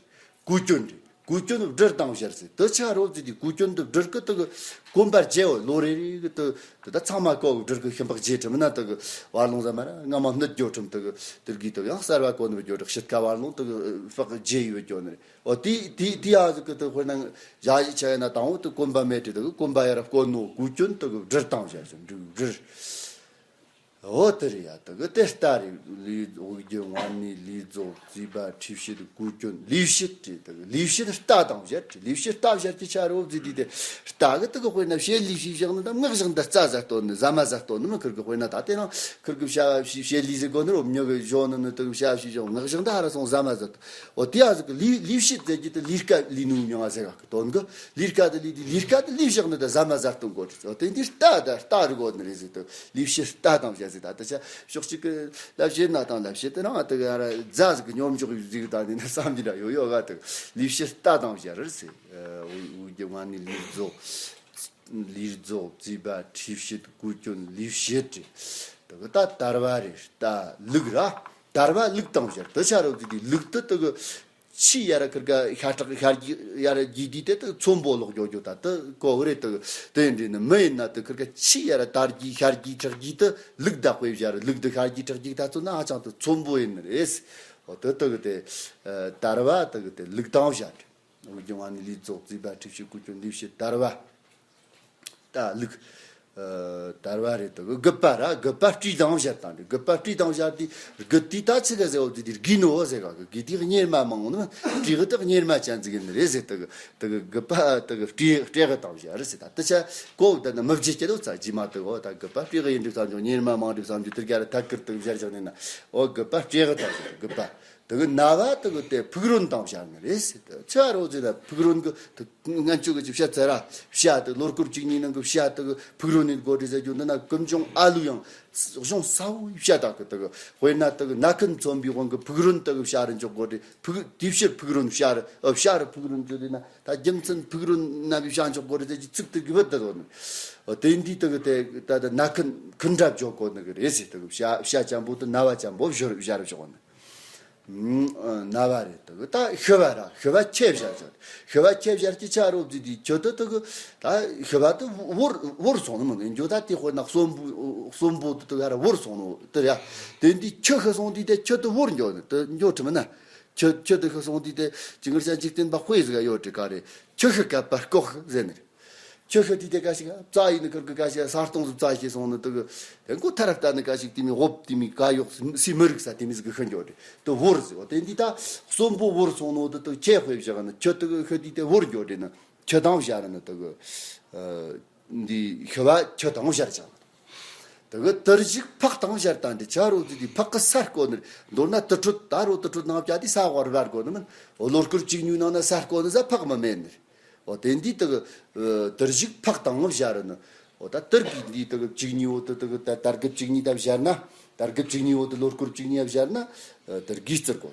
གོས་གྱོན་རེད། གོས་གྱོན་སྦྲུལ་དང་བཞག་ཟེར། དེ་ཆ་རོ་ཟེར་དུས་གོས་གྱོན་དེ་སྦྲུལ་གི་དེ་གི་གོན་པ་བརྗེ་བ་ལོ་རེ་རེ་གི་དེ་དེ་ད་ཚང་མ་ཀོ་གི་སྦྲུལ་གི་ཤིང་པགས་བརྗེ་ཁྲིམས་ན་དེ་གི་བར་ལོང་ཟ་མ་ར་སྔ་མ་སྣུད་གྱོ་ཁྲིམས་དེ་གི་དེ་གི་དེ་ཡང་གསར་བ་གོན་བར་གྱོ་དྲག་ཕྱི་ཁ་བར་ལོང་དེ་གི་པགས་བརྗེ་ཡི་བར་གྱོ་ནི་རེད། འོ་དེ་དེ་དེ་ཡ་ཟིག་གི་དེ་དཔེར་ན་ཞ་ཡི་ཆ་ཡ་ན་དང་བོ་དེ་གོན་པ་མེད་དེ་དེ་གི་གོན་པ་ཡ་ར་གོན་ནོ་གོས་གྱོན་དེ་གི་སྦྲུལ་དང་བཞག་ཟེར་འབྲུག་སྦྲུལ། འོ་དེ་རེད་ཡ། དེ་གི་དེ་རྟ་རེད། ལུས་དབུགས་རྒྱུ་མངལ་གནས་ལུས་རྫོགས་རྩིས་པ་མཁྲིས་བཤད་སྐུ་སྐྱོན་ལུས་བཤད་རེད། དེ་གི་ལུས་བཤད་རྟ་དང་བཞག་རེད། ལུས་བཤད་རྟ་བཞག་གི་ཆ་རོ་བརྫིས་དུས་དེ་རྟ་གི་དེ་གི་དཔེར་ན་བཤད་ལུས་ཤིག་བཞག་ནི་དང་ངག་བཞག་འདི་རྩ་ཟ་སྟོན་ནི་ཟ་མ་ཟ་སྟོན་ནི་མི་ཁིར་གི་དཔེར་ན་ད་དེ་རང་ཁིར་གི་བྱ་བ་བྱས་བཤད་ལུས་ཟེར་གོ་ནི་རོ། མྱི་གི་གཞོན་ནི་ནི་དེ་གི་བྱ་བ་བྱས་བཞག་ངག་བཞག་འདི་ཧ་ར་སོང་ཟ་མ་ཟ་སྟོན། འོ་དེ་ཡ་ཟིག་གི་ལུས་ལུས་བཤད་ཟེར་གྱི་དེ་ལུས་ཀ་ལུས་ནུ་མྱོང་བ་ཟེར་ག་གི་དོན་གི་ལུས་ཀ་དེ་ལུས་དེ་ལུས་ཀ་དེ་ལུས་བཞག་ནི་དེ་ཟ་མ་ཟ་སྟོན་གོ་དྲི་ཚོ་དེ་འདི་རྟ་དང་རྟ་རི་གོ་ནི་རེད་ཟེར་དེ་ལུས་བཤད་རྟ་དང་བཞག་ཟེར། ད་ལྟ་ཆ་ཕྱོགས་གཅིག་གི་ལབ་བཤད་ན་དང་ལབ་བཤད་དེ་རང་དེ་ག་ར་རྫ་ཟིག་གི་སྙོམས་འཇོག་ཡོད་ཟིག་ད་ནི་ན་བསམ་གྱི་འདྲ་ཡོད་ཡོད་ག་དེ་ལུས་བཤད་རྟ་དང་བཞག་རེད་ཟེར། འུ་འུ་རྒྱུ་མངལ་གནས་ལུས་རྫོགས་ལུས་རྫོགས་རྩིས་པ་མཁྲིས་བཤད་སྐུ་སྐྱོན་ལུས་བཤད་རེད། དེ་གི་ད་དར་བ་རེད། རྟ་ལུག་ར། དར་བ་ལུག་དང་བཞག་དེ་ཆ་རོ་ཟིག་དེ་ལུག་དེ་དེ་གི་ཆི་ཡ་ར་ཁིར་ག་ཤ་ཁྲག་ཤ་རྒྱུ་ཡ་ར་རྒྱུ་དུས་དེ་དེ་ཚོན་པོ་ལོག་འགྱོ་འགྱོ་ད་དེ་གོ་བ་རེད། དེ་དེ་འདྲ་ནི་མི་ཡིན་ན་དེ་ཁིར་ག་ཆི་ཡ་ར་དར་རྒྱུ་ཤ་རྒྱུ་ཁྲག་རྒྱུ་དེ་ལུག་བདག་པོས་བཞག་རེད། ལུག་དེ་ཤ་རྒྱུ་ཁྲག་རྒྱུ་ད་ཚོ་ན་ཧ་ཅང་དེ་ཚོན་པོ་ཡིན་ནི་རེད། འོ་དེ་དེ་གི་དེ་དར་བ་དེ་གི་དེ་ལུག་དང་བཞག་རེད། འུ་རྒྱུ་མངལ་གནས་ལུས་རྫོགས་རྩིས་པ་མཁྲིས་བཤད་སྐུ་སྐྱོན་ལུས་བཤད་དར་བ། རྟ་ལུག་ཨ། དར་བ་རེད་དོ། རྒུད་པ་ར་རྒུད་པ་སྤྲེའུ་དང་བཞག་དང་རེད། རྒུད་པ་སྤྲེའུ་དང་བཞག་དེ་རྒུད་དེ་ད་ཆི་ག་ཟེར་བ་དེ་དེ་རྒུད་ནོ་ཟེར་ག་གི་རྒུད་དེ་གཉེར་མ་མང་ནི་སྤྲེའུ་དེ་གཉེར་མ་ཅན་ཟིག་ཡིན་ནི་རེད་ཟེར། དེ་གི་དེ་གི་རྒུད་པ་དེ་གི་སྤྲེའུ་སྤྲེའུ་དང་བཞག་རེད་ཟེར། ད་དེ་ཆ་གོ་བ་ད་ནི་མི་བརྗེད་ཀྱི་དོ་ཚ་རྗེས་མ་དེ་གོ་ད་རྒུད་པ་སྤྲེའུ་ཡིན་འདུག་བསམ་ཀྱང་གཉེར་མ་མང་འདུག་བསམ་རྒྱུ་དེ་ག་ར་ཐད་ཀར་དེ་གི་བཞག་བཞག་ནས་ན། འོ་རྒུད་པ་སྤྲེའུ་དང་བཞག་རྒུད་པ། དེ་གི་ན་བ་དེ་གི་དེ་ཕུག་རོན་དང་བཞག་ནི་རེད་ཟེར། དེ་ཆ་རོ་ཟེར་ན་ཕུག་རོན་གི་དེ་ང་ཚོ་གི་ཅིག་བཤད་ཚར་ར། བྱ་དེ་ལོ་སྐོར་བཅུ་གཉིས་ནང་གི་བྱ་དེ་གི་ཕུག་རོན་ནི་དགོས་རེད་ཟེར་རྒྱུ་འདི་ན་ཀུན་འབྱུང་ཨ་ལུ་ཡང་གཞུང་ས་བོའི་བྱ་དག་གི་དེ་གི་དཔེར་ན་དེ་གི་ན་ཁུན་མཚོན་པའི་དབང་གི་ཕུག་རོན་དེ་གི་བྱ་རུ་འཇོག་དགོས་རེད། ཕུག་དེའི་ཕྱིར་ཕུག་རོན་བྱ་རུ་ཨ་བྱ་རུ་ཕུག་རོན་བརྗོད་དེ་ན་ད་རྒྱུ་མཚན་ཕུག་རོན་ན་བའི་བྱ་འཇོག་དགོས་རེད་ཟེར་གྱི་ཚིག་དེ་གི་བུད་དེ་དོ་ནི། དེ་འདི་དེ་གི་དེ་ད་ད་ན་ཁུན་ཁུན་འདྲ་འཇོག་དགོས་ནི་གི་རེད་ཟེར། དེ་གི་བྱ་བྱ་ཅན་པོ་དེ་ན་བ་ཅན་པོ་བྱ་རུ་བྱ་རུ་འཇོག་ནི། ན་བ་རེད། དེ་གི་ད་ཤི་བ་ར་ཤི་བ་ཁྱེད་བཞག་ཆོག་ཤི་བ་ཁྱེད་བཞག་གི་ཆ་རོ་བརྫིས་དུས་ཁྱོད་དེ་དེ་གི་ད་ཤི་བ་དེ་བོར་བོར་སོང་ནི་མི་འགྱོ། ད་དེ་དཔེར་ན་གསོན་པོ་གསོན་པོ་དེ་དེ་ག་ར་བོར་སོང་ནོ་དེ་ར། དེ་འདི་ཁྱོད་ཤི་སོང་དུས་དེ་ཁྱོད་དེ་བོར་འགྱོ་ནི་དེ་འགྱོ་ཁྲི་མི་ན། ཁྱོད་ཁྱོད་དེ་ཤི་སོང་དུས་དེ་ཅི་ངར་ཅན་འཇིག་རྟེན་པ་དཔེ་ཟིག་ཡོད་དྲི་ག་རེ། ཁྱོད་ཤི་སྐབས་པར་ལྐོག་ཟེར་ནི་རེད། ཁྱོད་ཤི་དུས་དེ་ག་ཞིག་རྩྭ་ཡིན་ནི་ཁུར་གི་ག་ཞིག་ས་སྟོང་ཟིག་རྩྭ་ཤི་སོང་ནི་དུ་གི་དེ་མགོ་ཐ་རབ་ལྟ་ནི་ག་ཞིག་དེ་མི་འོབ་དེ་མི་ག་ཡོག་སི་མི་རིག་ས་དེ་མི་ཟིག་གི་ཤི་འགྱོ་དེ་དུ་བོར་ཟིག་འོ་དེ་འདི་ད་གསོན་པོ་བོར་སོང་ནོ་དུ་དུ་ཁྱེད་དཔེ་བཞག་ནི་ཁྱོད་དུ་གི་ཤི་དུས་དེ་བོར་འགྱོ་དེ་ནི་ཁྱོད་དང་བཞག་ནི་དུ་གི་འདི་ཤི་བ་ཁྱོད་དང་བཞག་ཅང་། དེ་གི་དུར་ཞིག་ཕག་དང་བཞག་དང་དེ་ཆ་རོ་དེ་དེ་ཕག་གི་ས་བརྐོ་ནི་མདོར་ན་དུར་ཁྲོད་ད་རོ་དུར་ཁྲོད་ནང་བྱ་དེ་ས་དབར་བར་བརྐོ་ནི་མིན། བློ་སྐོར་གཅིག་ཉུས་ནང་ན་ས་བརྐོ་ནི་ས་ཕག་མི་མེད་ནི། འོ་དེ་འདི་དེ་གི་དུར་ཞིག་ཕག་དང་བཞག་ར་ནི། འོ་ད་དུར་གི་འདི་དེ་གི་གཅིག་ཉུས་འོ་དེ་དེ་གི་ད་དར་གི་གཅིག་ཉུས་ད་བཞག་ན། དར་གི་གཅིག་ཉུས་འོ་དེ་བློ་སྐོར་གཅིག་ཉུས་བཞག་ན། དུར་གི་རྩིར་གོ།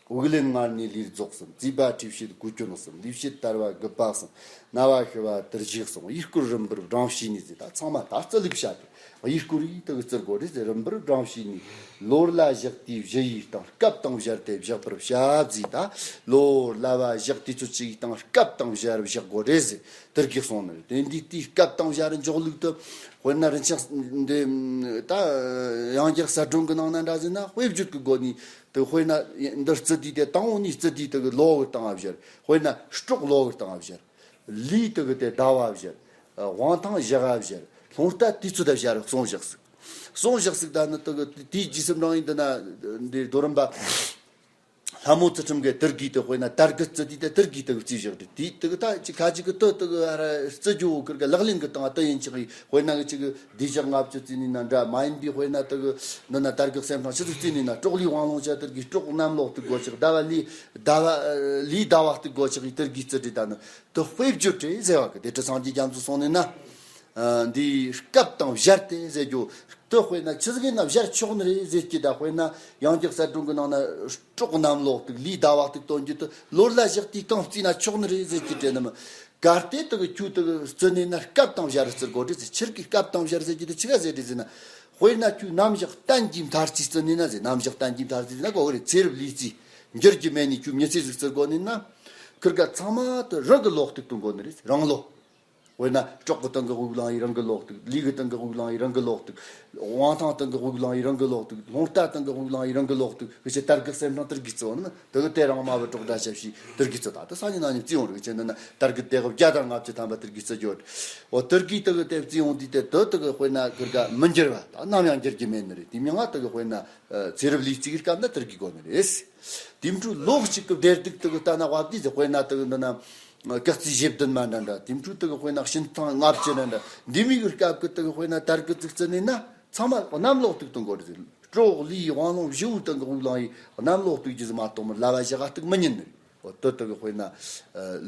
དབུགས་ལེན་ངར་ནི་ལུས་རྫོགས་གསུམ། རྩིས་པ་མཁྲིས་བཤད་དགུ་སྐྱོན་གསུམ། ལུས་བཤད་དར་བ་རྒུད་པ་གསུམ། ན་བ་ཤི་བ་དུར་ཞིག་གསུམ། ཡུལ་སྐོར་རིམ་པར་བགྲང་བྱས་ནས་ཟེར། ད་ཚང་མ་ད་རྩི་ལུགས་བྱ་དེ། ཡུལ་སྐོར་ཡིས་དུ་རྩི་དགོས་རེད་ཟེར། རིམ་པར་བགྲང་བྱས་ནས་ལོར་ལ་བཞག་དུས་བཞི་ཡི་སྟེང་སྐབས་དང་སྦྱར་ཏེ་བཞག་པར་བྱ་བརྫིས། ད་ལོར་ལ་བ་བཞག་དུས་ཚོད་ཅིག་ཡི་སྟེང་སྐབས་དང་སྦྱར་བཞག་དགོས་རེད་ཟེར། དུར་གི་གསུངས་ནི་རེད། དེ་འདི་དུས་སྐབས་དང་སྦྱར་འཇོག་ལུགས་དུ་དཔེར་ན་རིན་ཆེན་འདི་ད་ཡང་རྒྱལ་གསལ་སྒྲོན་གི་ནང་ན་འདྲ་ཟེར་ན་དཔེ་བརྗོད་གི་སྒོ་ནས་དུ་དཔེར་ན་འདི་རྩི་དུས་དེ་དང་པོ་ནས་རྩི་དུས་དུ་གི་ལོ་གི་སྟེང་ང་སྦྱར། དཔེར་ན་སྲོག་ལོ་གི་སྟེང་ང་སྦྱར། ལུས་དེ་གི་དེ་ཟླ་བ་བཞག་དབང་ཐང་ཞག་བཞག་ལྷུང་ལྟ་དུས་ཚོད་བཞག་གསུངས་བཞག་ཟིག་གསུངས་བཞག་ཟིག་ད་ནི་དེ་གི་དེའི་རྗེས་སུ་འབྲང་ཡིན་འདི་ན་འདི་རྡོ་རིམ་པ་ལྷ་མོ་ཚུལ་ཁྲིམས་གི་དུར་གི་དེ་དཔེར་ན་དར་གི་རྩི་དུས་དེ་དུར་གི་དེ་གི་རྩིས་བཞག་རེད། དེ་དེ་གི་ད་ཅི་ཁ་ཅིག་གི་དེ་དེ་གི་ཨ་ར་རྩི་རྒྱུ་བོ་ཁུར་གི་ལག་ལེན་གི་སྟེང་དེ་ཡིན་ཆག་ཡིན། དཔེར་ན་གི་ཅིག་གི་བདེ་འཇགས་ལྔ་བཅུ་རྩི་ནི་ན་འདྲ་མ་ཡིན་པའི་དཔེར་ན་དེ་གི་འདི་ན་དར་གི་སེམས་ཁྲང་ཆི་ཟིག་རྩི་ནི་ན་སྲོག་ལུས་དབང་ལོང་བྱ་དུར་གི་སྲོག་གནམ་ལོག་དུ་དགོས་ཆག་ཟླ་བ་ལུས་ཟླ་བ་ལུས་ཟླ་བ་དུ་དགོས་ཆག་ཡི་དུར་གི་རྩི་དུས་ད་ནི། དུ་དཔེ་བརྗོད་དེ་ཟེར་བ་གི་དེ་ཁྲི་སངས་རྒྱས་རྒྱ་མཚོ་སོང་ནས་ན། འདི་སྐབས་དང་སྦྱར་ཏེ་ཟེར་རྒྱུ། དུ་དཔེར་ན་ཆི་ཟིག་ཡིན་ན་སྦྱར་ཆོག་ནི་རེད་ཟེར་གྱི་ད་དཔེར་ན་ཡང་རྒྱལ་གསལ་སྒྲོན་གི་ནང་ན་སྲོག་གནམ་ལོག་ཏུ་ལུས་ཟླ་བ་ཏུ་སྟོན་རྒྱུ་དུ་ལོར་ལ་བཞག་དུས་གང་བརྩིས་ན་ཆོག་ནི་རེད་ཟེར་གྱི་དྲན་ནམ། གལ་ཏེ་དུ་གི་ཁྱོད་དུ་གི་བརྩི་ནས་ན་སྐབས་དང་སྦྱར་རྩི་དགོས་རེད་ཟེར། ཕྱིར་གི་སྐབས་དང་སྦྱར་ཟེར་གྱི་དུ་ཆི་ག་ཟེར་རེད་ཟེར་ན། དཔེར་ན་ཁྱོད་ནམ་ཞག་གཏན་གྱི་མཐར་རྩིས་བརྩི་ནས་ན་ཟེར། ནམ་ཞག་གཏན་གྱི་མཐར་རྩིས་ཟེར་ན་གོ་གི་རེད། ཚེ་རབས་ལུས་རྩིས་འགྱུར་གྱི་མེད་ནས་ཁྱོད་མྱི་ཚེ་ཟིག་བརྩི་དགོས་ནས་ན། ཁིར་ག་ཚང་མ་དུ་རང་གི་ལོ་གཏུག་གཏོང་དགོས་ནི་རེད། རང་ལོ། དཔེར་ན་སྲོག་གི་སྟེང་གི་དབུགས་བླངས་ཡིན་རང་གི་ལོག་ཐུག་ལུས་ཀྱི་སྟེང་གི་དབུགས་བླངས་ཡིན་རང་གི་ལོག་ཐུག་དབང་ཐང་སྟེང་གི་དབུགས་བླངས་ཡིན་རང་གི་ལོག་ཐུག་རླུང་རྟ་སྟེང་གི་དབུགས་བླངས་ཡིན་རང་གི་ལོག་ཐུག་གི་ཆེ་དར་གི་སེམས་ནང་དར་གི་བརྩི་བ་ནི་དེ་གི་དེ་རང་མ་བུ་གྲོགས་འདྲ་ཞབས་ཕྱི་དར་གི་བརྩི་ད་དུ་སང་ཉིན་གནངས་ཉིན་བརྩི་ཡོང་རིག་ཆེ་འདི་ན་དར་གི་དེ་གི་བརྒྱ་དང་ལྔ་བཅུ་ཐམ་པ་དར་གི་བརྩི་རྒྱུ་འོ་དར་གི་དེ་གི་དེ་བརྩི་ཡོང་དུས་དེ་དུ་དེ་གི་དཔེར་ན་གི་ག་མི་འགྱུར་བ་ད་ནམ་ཡང་འགྱུར་གི་མེད་ནི་རེད། དེ་མྱང་ང་དེ་གི་དཔེར་ན་ཚེ་རབས་ལུས་གཅིག་གི་སྐབས་ན་དར་གི་དགོ་ནི་རེད། དེ་འཕྲུལ་ལོག་གཅིག་གི་བདེ་སྡུག་དེ་གི་ལྟ་ན་བབ་དུས་དཔེར་ན་དེ་གི་འདི་ན། སྐུ་རྩིས་བཞི་བདུན་མ་འདྲ་འདྲ་དེ་འཕྲུལ་དེ་གི་དཔེར་ན་ཤིན་ཐང་ལྔ་བཅུ་འདྲ་འདྲ་འདི་མི་གི་སྐབས་ཀྱི་དེ་གི་དཔེར་ན་དར་གི་ཙིག་ཙི་ནས་ན་ཚང་མ་གནམ་ལོག་ཐུག་གཏོང་དགོས་རེད། སྲོག་ལུས་དབང་ལུང་བཞི་བོའི་སྟེང་གི་དབུགས་ལངས་ཡིན་གནམ་ལོག་ཐུག་རྒྱུ་ཟིག་མ་གཏོགས་མི་ལ་བ་བཞི་ག་ཐུག་མི་ཉན་ནི་རེད། འོ་དེ་དེ་གི་དཔེར་ན་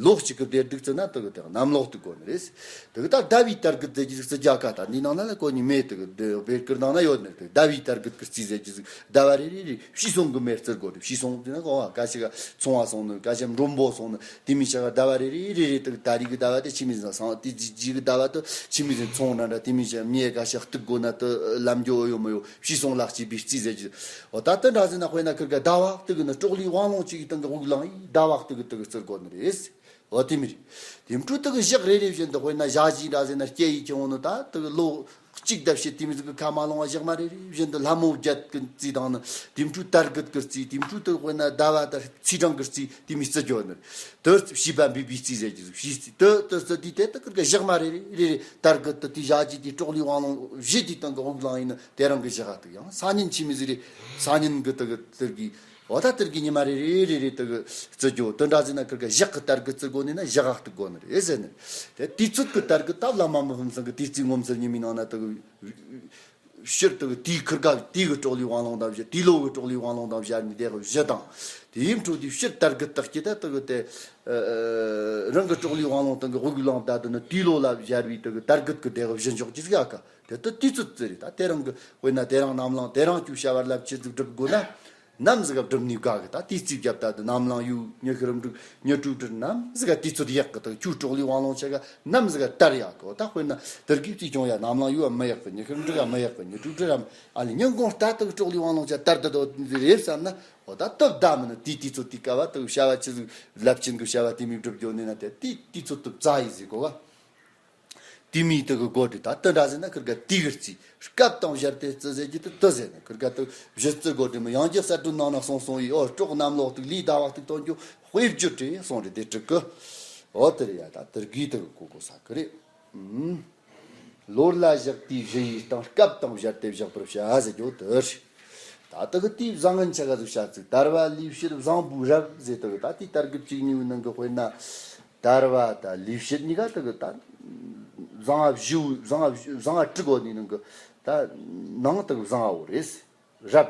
ལོག་གཅིག་གི་བདེ་སྡུག་ཙི་ན་དེ་གི་དེ་གནམ་ལོག་ཐུག་དགོས་ནི་རེད། དེ་གི་ད་ཟླ་བའི་དར་གི་ཙི་ཅིག་ཙི་རྒྱ་ཀ་ད་འདི་ནང་ན་ལ་གོ་ནི་མེད་དེ་གི་དེ་བེར་ཀིར་ནང་ན་ཡོད་ནི་རེད། ཟླ་བའི་དར་གི་ཀིར་རྩིས་ཟེར་རྒྱུ་ཟིག་ཟླ་བ་རེ་རེ་རེ་ཕྱི་སོང་གི་མེར་བརྩི་དགོས་རེད། ཕྱི་སོང་དེ་ན་གོ་བ་ཀ་ཞིག་ག་ཚོང་བ་སོང་ནི་ཀ་ཞིག་མགྲོན་པོ་སོང་ནི། དེ་མི་ཆ་ག་ཟླ་བ་རེ་རེ་རེ་རེ་དེ་ད་རེས་ཀྱི་ཟླ་བ་དེ་ཕྱི་མི་ཟིན་སང་དེ་རྗེས་ཀྱི་ཟླ་བ་དེ་ཕྱི་མི་ཟིན་ཚོང་འདྲ་འདྲ་དེ་མི་ཆ་ངས་ག་ཤ་གཏུག་དགོས་ན་དེ་ལམ་འགྱོ་ཡོད་མི་ཡོད་ཕྱི་སོང་ལག་གཅིག་པའི་རྩིས་ཟེར་གྱི། འོ་ད་དེ་འདྲ་ཟིན་ན་དཔེར་ན་ཁིར་ག་ཟླ་བ་དེ་གི་ནི་སྲོག་ལུས་དབང་ལུང་གཅིག་གི་སྟེང་གི་དབུགས་ལངས་ཡིན་ཟླ་བ་དེ་གི་དེ་གི་བརྩི་དགོས་ནི་རེད། འོ་དེ་མི་རེད། དེ་འཕྲོ་དེ་གི་ཞག་རེ་རེ་བཞིན་དུ་དཔེར་ན་ཞག་གཅིག་འདྲ་ཟིན་ན་སྐྱེ་ཡི་ཁྱེར་འོང་ནི་ད་དེ་གི་ལོ། གཅིག་ལྟ་བྱེད་དེ་མི་ཟིག་གི་ཁ་མ་ལོང་བ་ཞག་མ་རེ་རེ་བཞིན་དུ་ལྷ་མོ་བརྒྱད་ཀྱི་རྩིས་དང་ནི་དེ་འཕྲོ་དར་གུད་ཀྱི་རྩིས་དེ་འཕྲོ་དེ་དཔེར་ན་ཟླ་བ་དང་ཚེས་གྲངས་ཀྱི་རྩིས་དེ་མི་རྩི་རྒྱུ་ནི་དེར་བྱིས་པ་འབུས་པའི་རྩིས་ཟེར་རྒྱུ་ཟིག་བྱིས་རྩིས་དེ་དེ་རྩི་དུས་དེ་དེ་ཀིར་གི་ཞག་མ་རེ་རེ་རེ་རེ་དར་གུད་དུ་དེ་ཞག་གཅིག་དེ་སྲོག་ལུས་དབང་ལུང་བཞི་དེ་སྟེང་གི་དབུགས་ལངས་ཡིན་ནི་དེ་རང་གི་ཞག་ག་དུ་ཡང་སང་ཉིན་ཕྱི་མི་ཟིག་རེ་སང་ཉིན་གི་དེ་གི་དེར་གི་འོ་ད་དེར་གི་ཉི་མ་རེ་རེ་རེ་རེ་དེ་གི་རྩི་རྒྱུ་དེ་འདྲ་ཟིན་ན་ཁིར་གི་ཞག་གི་དར་གི་རྩི་དགོས་ནི་ན་ཞག་ག་གཏུག་དགོས་ནི་རེད་ཟེར་ནི། དེ་དུས་ཚོད་ཀྱི་དར་གི་ད་བླ་མ་མི་ཕམ་ཚང་གི་དུས་ཚིགས་ངོ་མཚར་ཉི་མའི་ནང་ན་དེ་གི་ཕྱིར་དེ་གི་དུས་ཁིར་ག་དུས་གི་སྲོག་ལུས་དབང་ལུང་དང་བཞི་དུས་ལོ་གི་སྲོག་ལུས་དབང་ལུང་དང་བཞི་ནི་དེ་གི་བཞི་དང་དེའི་འཕྲོ་དུས་ཕྱིར་དར་གི་དག་གི་ད་དེ་གི་དེ་རང་གི་སྲོག་ལུས་དབང་ལུང་སྟེང་གི་དབུགས་ལངས་ད་དེ་ནི་དུས་ལོ་ལ་བཞར་བའི་དེ་གི་དར་གི་གི་དེ་གི་བཞི་འཇོག་གི་ཟིག་ཡ་ག་དེ་དེ་དུས་ཚོད་རྩི་རེད། ད་དེ་རང་གི་དཔེར་ན་དེ་རང་ནམ་ལངས་དེ་རང་ཅུ་བྱ་བ་རླབས་ཆེན་ཟིག་སྒྲུབ་དགོས་ན། ནམ་ཟིག་ག་སྒྲུབ་ནུས་དགའ་གི་ད་དུས་ཚིགས་རྒྱབ་ད་དུ་ནམ་ལངས་ཡུལ་ཉི་ཤར་འབྲུག་ཉི་དྲུག་དྲུག་ནམ་ཟིག་ག་དུས་ཚོད་ཡག་གི་ད་ཁྱོད་སྲོག་ལུས་དབང་ལུང་ཆ་ག་ནམ་ཟིག་ག་དར་ཡག་གི་ད་དཔེར་ན་དེར་གི་རྩིས་ཀྱང་ཡ་ནམ་ལངས་ཡུལ་མི་ཡག་གི་ཉི་ཤར་འབྲུག་མི་ཡག་གི་ཉི་དྲུག་དྲུག་ཨ་ལི་ཉིན་གུང་ལྟ་དུ་སྲོག་ལུས་དབང་ལུང་ཆ་དར་དུ་དོ་རེད་བསམ་ན་འོ་ད་སྟབས་བདའ་མི་ནི་དེའི་དུས་ཚོད་དེ་ག་བ་དུ་བྱ་བ་ཆི་ཟིག་རླབས་ཆེན་གི་བྱ་བ་དེ་མི་སྒྲུབ་རྒྱུ་ནི་ན་དེ་དེའི་དུས་ཚོད་དུ་བཙའ་ཡི་ཟིག་གོ་བ། དེ་མིའི་དེ་གི་སྒོ་དེ་ད་དེ་འདྲ་ཟེར་ན་ཁིར་ག་དེ་གི་རྩིས་སྐབས་དང་བཞར་ཏེ་རྩི་ཟེར་གྱི་དེ་དེ་ཟེར་ན་ཁིར་ག་དེ་བཞི་རྩི་སྒོ་དེ་མི་ཡང་རྒྱུ་གསར་སྒྲོན་ནང་ན་སོང་སོང་ཡི་ཨོ་སྲོག་གནམ་ལོག་ཐུག་ལུས་ཟླ་བ་ཐུག་གཏོང་རྒྱུ་དཔེ་བརྗོད་དེ་སོང་རེད་དེ་དྲུག་གི་ཨོ་དེ་རེད་ཡ་ད་དེར་གི་དེ་གི་གོ་གོ་ས་གི་རེད། ཨུམ། ལོར་ལ་བཞག་དུས་བཞི་ཡི་སྟེང་སྐབས་དང་བཞར་ཏེ་བཞག་པར་བྱ་ཟེར་རྒྱུ་དེ་རེད། ད་དེ་གི་དེའི་བཟང་ངན་ཆ་ག་ཟིག་བྱ་ཚིག་དར་བ་ལུས་ཕྱིར་བཟང་པོའི་རབ་ཟེར་དེ་གི་ད་དེའི་དར་གི་བཅུ་གཉིས་པའི་ནང་གི་དཔེར་ན། དར་བ་དང་ལུས་ཕྱིར་གཉིས་ཀ་དེ་གི་ད། བཟང་བ་བཞི་བོ་བཟང་བ་བཞི་བཟང་བ་དྲུག་གོ་ནི་ནང་གི་ད་ནང་དེ་གི་བཟང་བ་བོ་རེད། རབ།